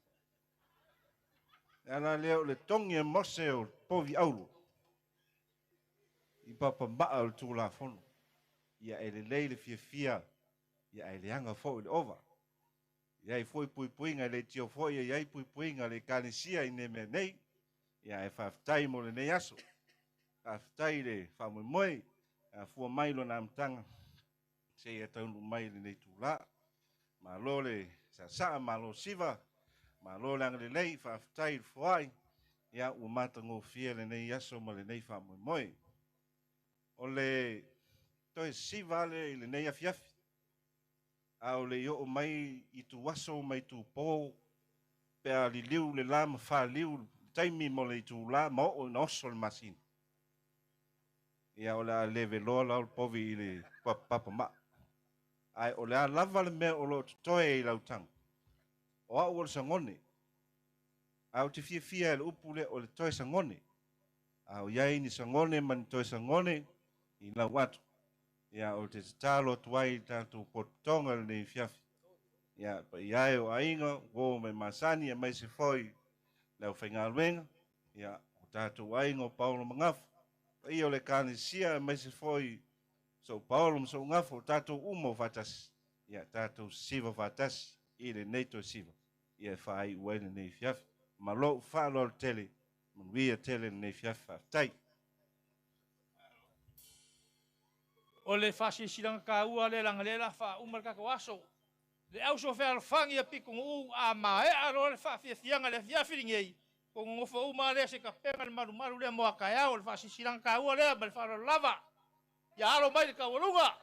Speaker 4: E ala lea o le togi e Mose o povi auro i papamaa o le Tulafono. Ia e lelei le fiafia, ia ae leaga foi le ova. Ia ai foi puipuiga, e leitio foi e iai puipuiga le ekalesia i mea nei. Ia e faafetai mo lenei aso. Faafetai le faamoemoe, afua mai lona amataga seia taunuu mai lenei itulā. Malo le saasaa, malo siva, malo le agalelei, faafetai i le foai, ia ua matagofie lenei aso ma lenei faamoemoe. O le toe siva lea i lenei afiafi, a o le i oo mai ituaso ma itupō, pe a liliu le la ma faliu le taimi mo le itulā ma oo ina oso le masina. Ia o le a le veloa la o le povi i le papamaa. Ae o le a lava le mea o loo totoe i lau tago. O au o le sagone. A ou te fiafia i le upu lea o le toe sagone. A o iai ni sagone ma ni toe sagone i lau ato. Ia o te tatalo atu ai i le tatou potopotoga lenei afiafi. Ia paia e o aiga, uo ma e masani aemaise foi le aufaigaluega. Ia o tatou aiga o Paolo ma Gafa. Paia o le Ekalesia aemaise foi sou Paolo ma sou Gafa, o tatou uma o faatasi. Ia tatou siva faatasi i lenei toe siva. Ia e faaiu ai lenei afiafi. Ma lou faaaloalo tele, manuia tele lenei afiafi, faafetai.
Speaker 3: O le faasilasilaga taua lea leaga o lea o le a faauma le tatou aso. Le auso fealofani a Pitonuu a maea loa le faafiafiaga i le afiafi lenei, ona nonofo uma lava lea se i tapena le malumalu lea mo a taeao. O le faasilasilaga taua lea ma le faaaloalo lava. Ia alo mai le taualuga.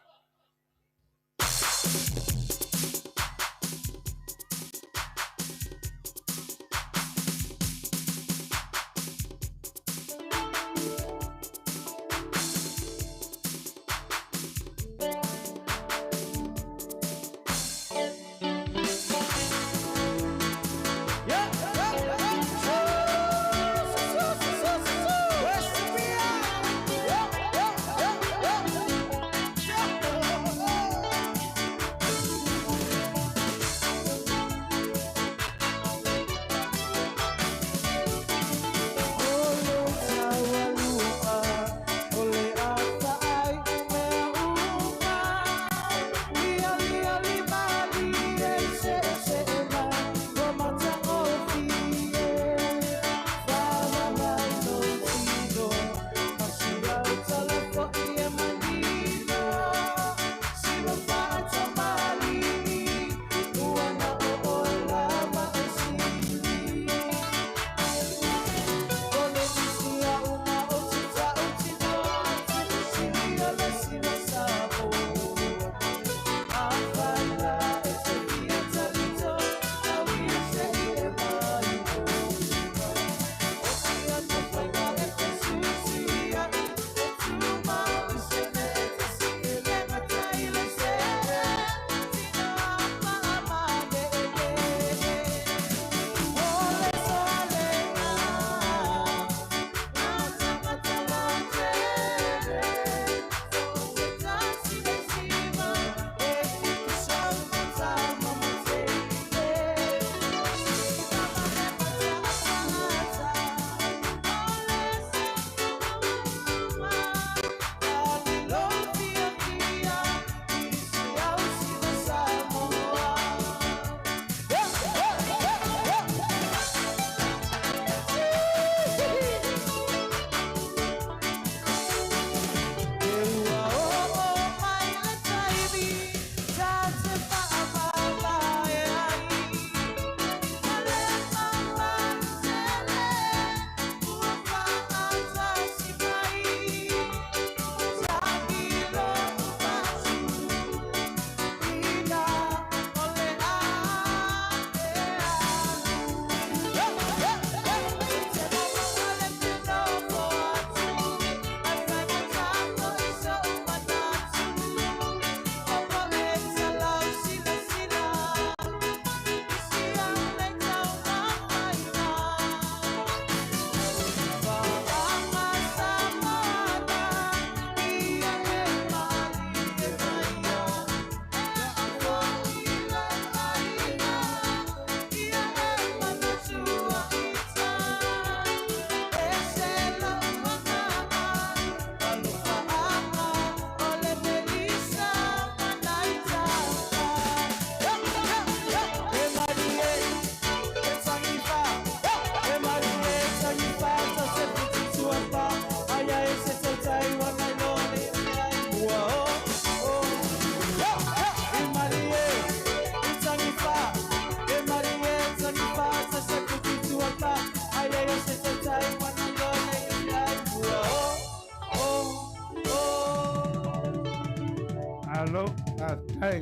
Speaker 2: Ai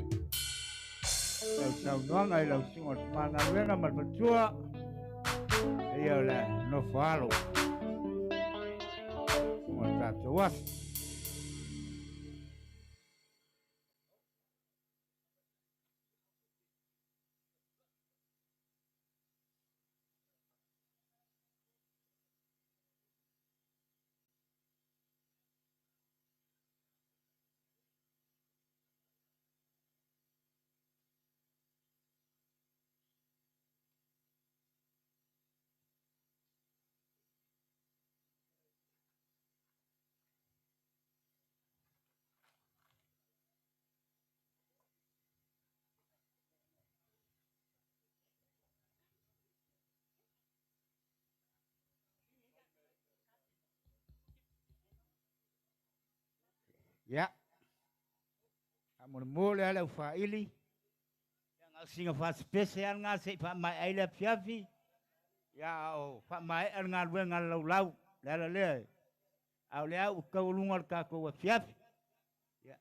Speaker 2: lau saunoaga i lau susuga o le tamagaluega ma le faletua ia o le nofo alo o le tatou aso. Ia, faamolemole lava le aufaili, ia na o sina faasepese lava lena se i faamaea ai le afiafi, ia a o faamaea le galuega a le laulau, le ala lea, a o lea ua taualuga le tatou afiafi. Ia.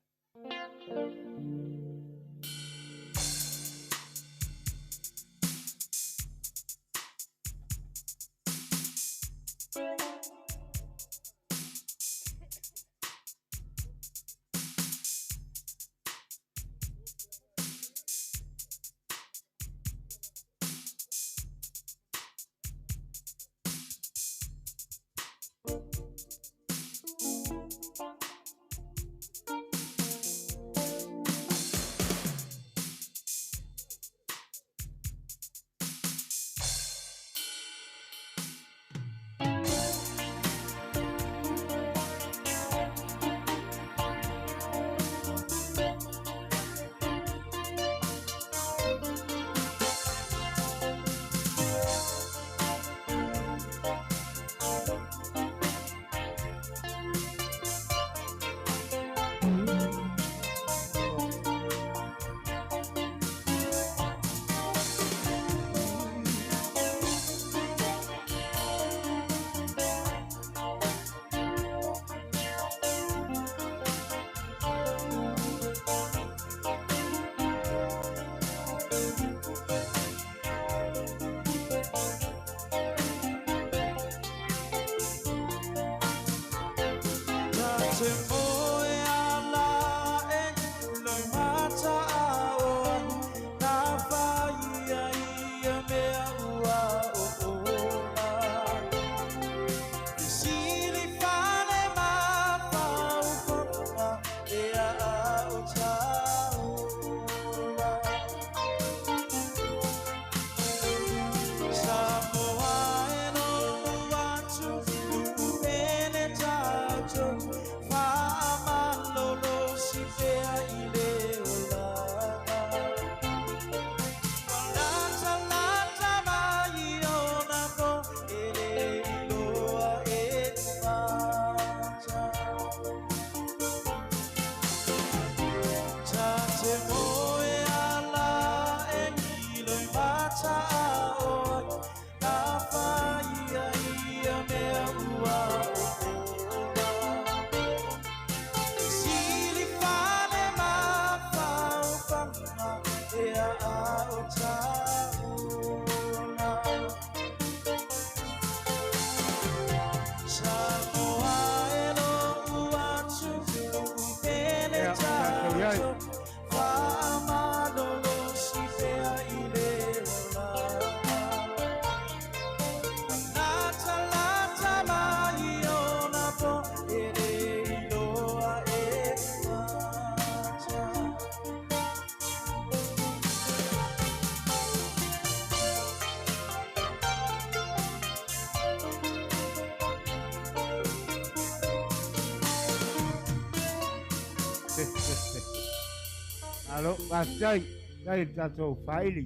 Speaker 2: Alo, faafetai, faafetai i le tatou faili.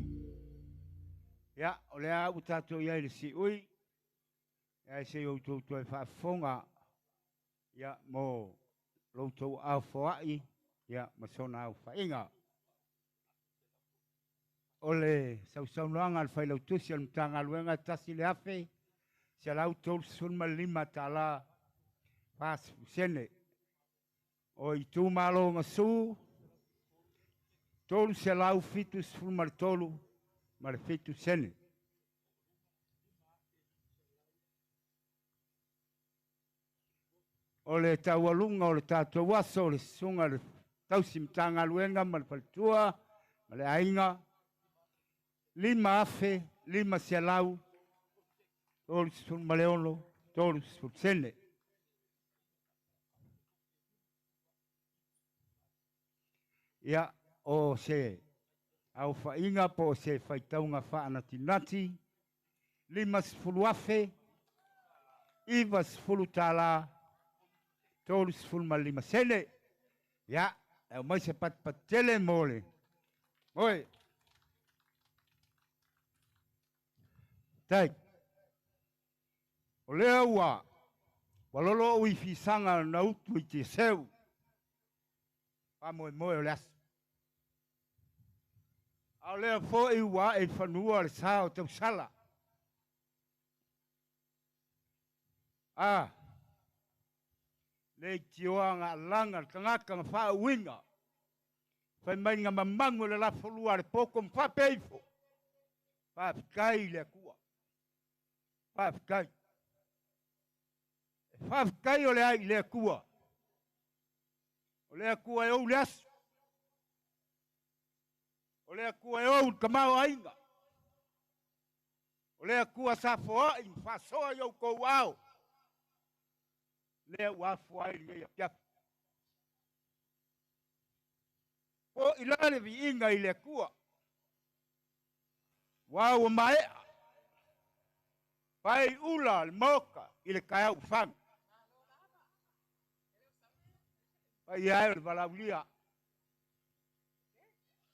Speaker 2: Ia, o lea ua tatou i ai i le siui, ae se i outou toe faafofoga ia, mo lo outou aofoai ia, ma sona aofaiga. O le sausaunoaga a le Failautusi o le Matagaluega e $1,135 40 sene. O itumalo gasu 373 ma le 7 sene. O le taualuga o le tatou aso o le susuga le tausi Matagaluega ma le faletua ma le aiga 5,536 30 sene. Ia, o se aofaiga po o se faitauga faanatinati 50,000 90 tala 35 sene. Ia, e aumai se patipati mo le moe. Tai. O lea ua lolo o i fisaga na utu i te seu. Faamoemoe o le aso. A o lea foi ua e fanua le sa o tausala. A, le tioa ngā langa, le tagata nga faauiga. Fai mai nga mamangu le lafolua le poko mfapeifo. Faafetai i le Atua. Faafetai. E faafetai o le ai i le Atua. O le Atua e ou le aso. O le Atua e ou le kamao aiga. O le Atua sa foai ma faasoa i outou ao. Lea ua afua ai lenei afiafi. Po i la le viiga i le Atua. Ua ua maea. Pai ula le moka i le taeao ua fano. Pai ai o le valaulia.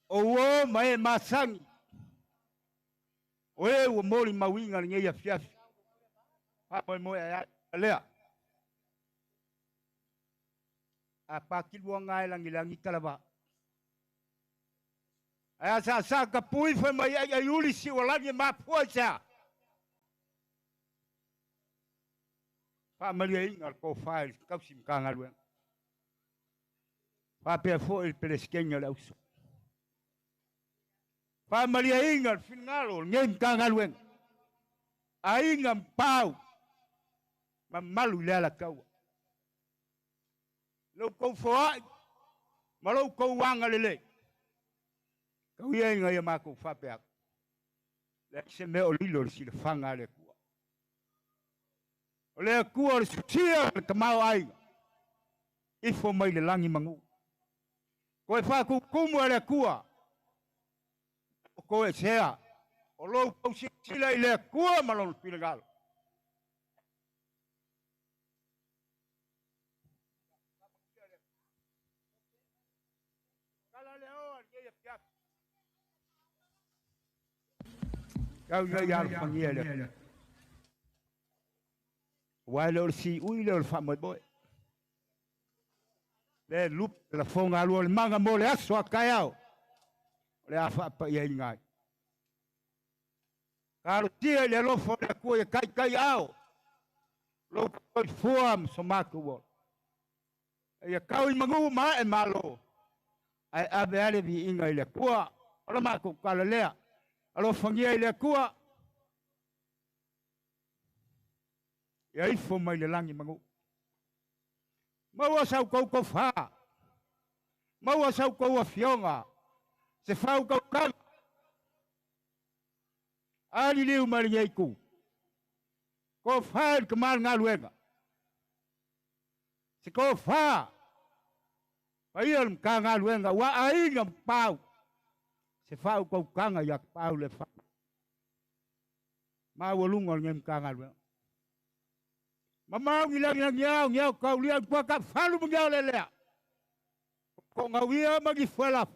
Speaker 2: O uo ma e masani. O e ua moli mauiga lenei afiafi. Faamoemoe ai lea. A pakiluanga e langilangi talava. Ai sa sa ka pui fai mai ai ai uli si o lagi mafua i sea. Faamalia inga le kofa i le tausi Matagaluega. Faapea foi le Peresetene o le auso. Faamalia inga le finagalo o lenei Matagaluega. Aiga ma pau mamalu i le alataua. Lou kou foai ma lou kou agalelei. Kau ia inga ia mākou faapea. Le se mea o lilo le silafaga a le Atua. O le Atua o le sutia o le tamao aiga. Ifo mai le lagi magu. Koe whākukumu a le Atua. O koe sea. O lou pausilasila i le Atua ma lona finagalo. Kau ia ia alofagia e le Atua. Ua e le o le siui le o le faamoemoe. Le lupe la fonga alua o le maga mo le aso a taeao. O le a faapaiaina ai. Talotia i le alofa o le Atua ia taitai ao. Lou soifua ma so matou ola. Ia tau i manu ma ae malo. Ae ave ale viiga i le Atua. O la matou tala lea. Alofagia i le Atua. Ia ifo mai le lagi manu. Maua sau kou kofā. Maua sau kou afioga. Se fau kaukanga. Ali liu mai lenei itu. Kofā i le tama o le galuega. Se kofā. Paia o le Matagaluega ua aiga ma pau. Se fau kaukanga ia pau le fau. Maualuga o lenei Matagaluega. Mamau ni langi langi au, ni au kaulia, ni kua ka falu mungi au lelea. Ko ngauia ma ni fuela.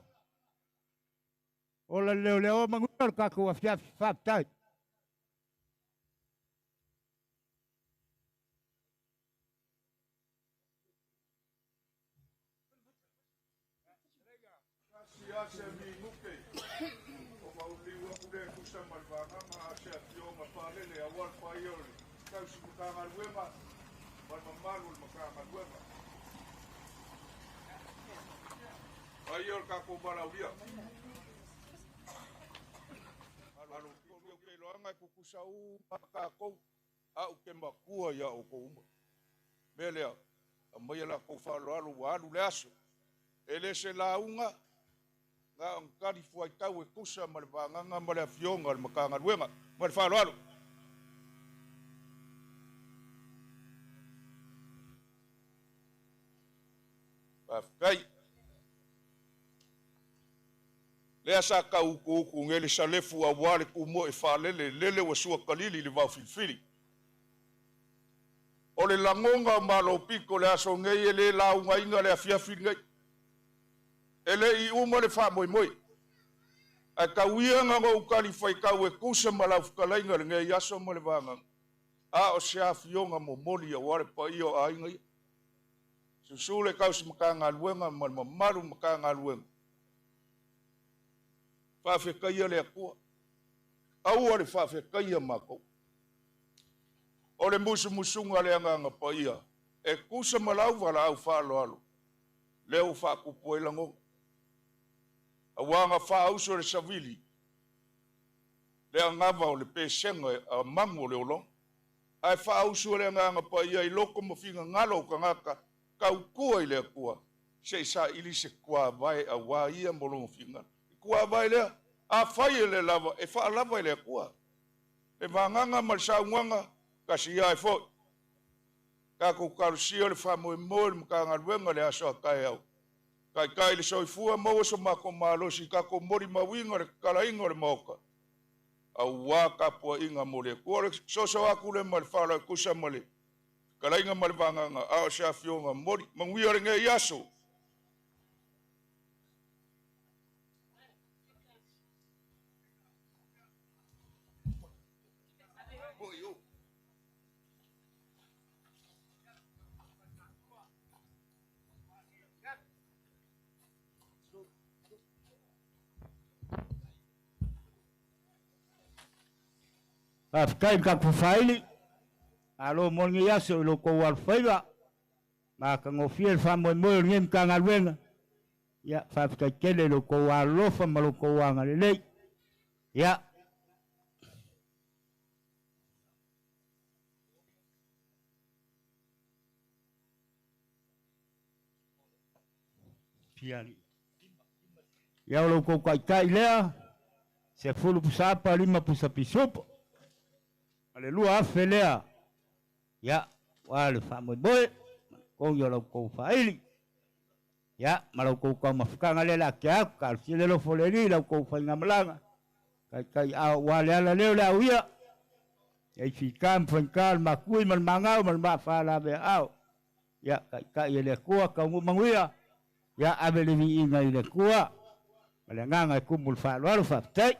Speaker 2: O la leo leo mangu le kakou afiafi faafetai.
Speaker 6: Tasi ase mi muke. O mauliu aku le tusa ma le vagama a se afioga faalele aua le paia o le tausi Matagaluega ma le mamalu o le Matagaluega. Paia o le tatou valaaulia. Malo ou te iloaga e tutusa uma tatou, a ou te matua ia outou uma. Mea lea, aumaia la tou faaaloalo ua alu le aso. E le se lauga, na ona tali fuaitau e tusa ma le vagaga ma le afioga o le Matagaluega. Ma le faaaloalo. Faafetai. Lea sa tau utuutu nei le salefu aua le tumoe faalele lele ua suakalili i le vaofilifili. O le lagona o Malopito le aso nei e le laugaina le afiafi lenei. E le i uma le faamoemoe. Ae tau ia na ou talifuaitau e tusa ma lau fetalaiga lenei aso ma le vagaga. A o se afioga momoli aua le paia o aiga ia. Susu le tausi Matagaluega ma le mamalu Matagaluega. Faafetaia le Atua. Aua le faafetaia matou. O le musumusuga a le Agaga Paia, e tusa ma lau valaau faaaloalo, lea ua faatupu ai lagona. Aua na faauso e le savili le anava o le pesega a magu o le olaga. Ae faausu e le Agaga Paia i loko ma finagalo o tagata tautua i le Atua, se i saili se tuavae aua ia mo lona finagalo. Le tuavae lea, afai e le lava, e faalava e le Atua. Le vagaga ma le saunoaga, tasi ae foi. Tatou talosia le faamoemoe o le Matagaluega le aso a taeao. Taitai le soifua maua so matou malosi i tatou molimauina le tatalaina o le Maota, aua tapuaiga mo le Atua. O le soso atu lea ma le faaaloalo e tusa ma le fetalaiga ma le vagaga, a o se afioga momoli. Manuia lenei aso.
Speaker 2: Faafetai i le tatou faili, malo mo lenei aso i lo outou alofaiva, matagofie le faamoemoe o lenei Matagaluega. Ia, faafetai tele i lo outou alolofa ma lo outou agalelei. Ia, Ia o lo outou taitai lea, 10 pusa apa, 5 pusa pisupo. Ma le 2,000 lea, ia, ua le faamoemoe, ma le togi o la outou faaili. Ia, ma la outou taumafataga lea le a tea atu, talosia le alofa o le Alii i la outou faigamalaga, taitai ao aua le ala lea o le au ia, ia i fita ma faigata le makui ma le magao ma le maafa lavea ao. Ia, taitai e le Atua, taunuu manuia, ia ave le viiga i le Atua, ma le agaga e tumu i le faaaloalo, faafetai.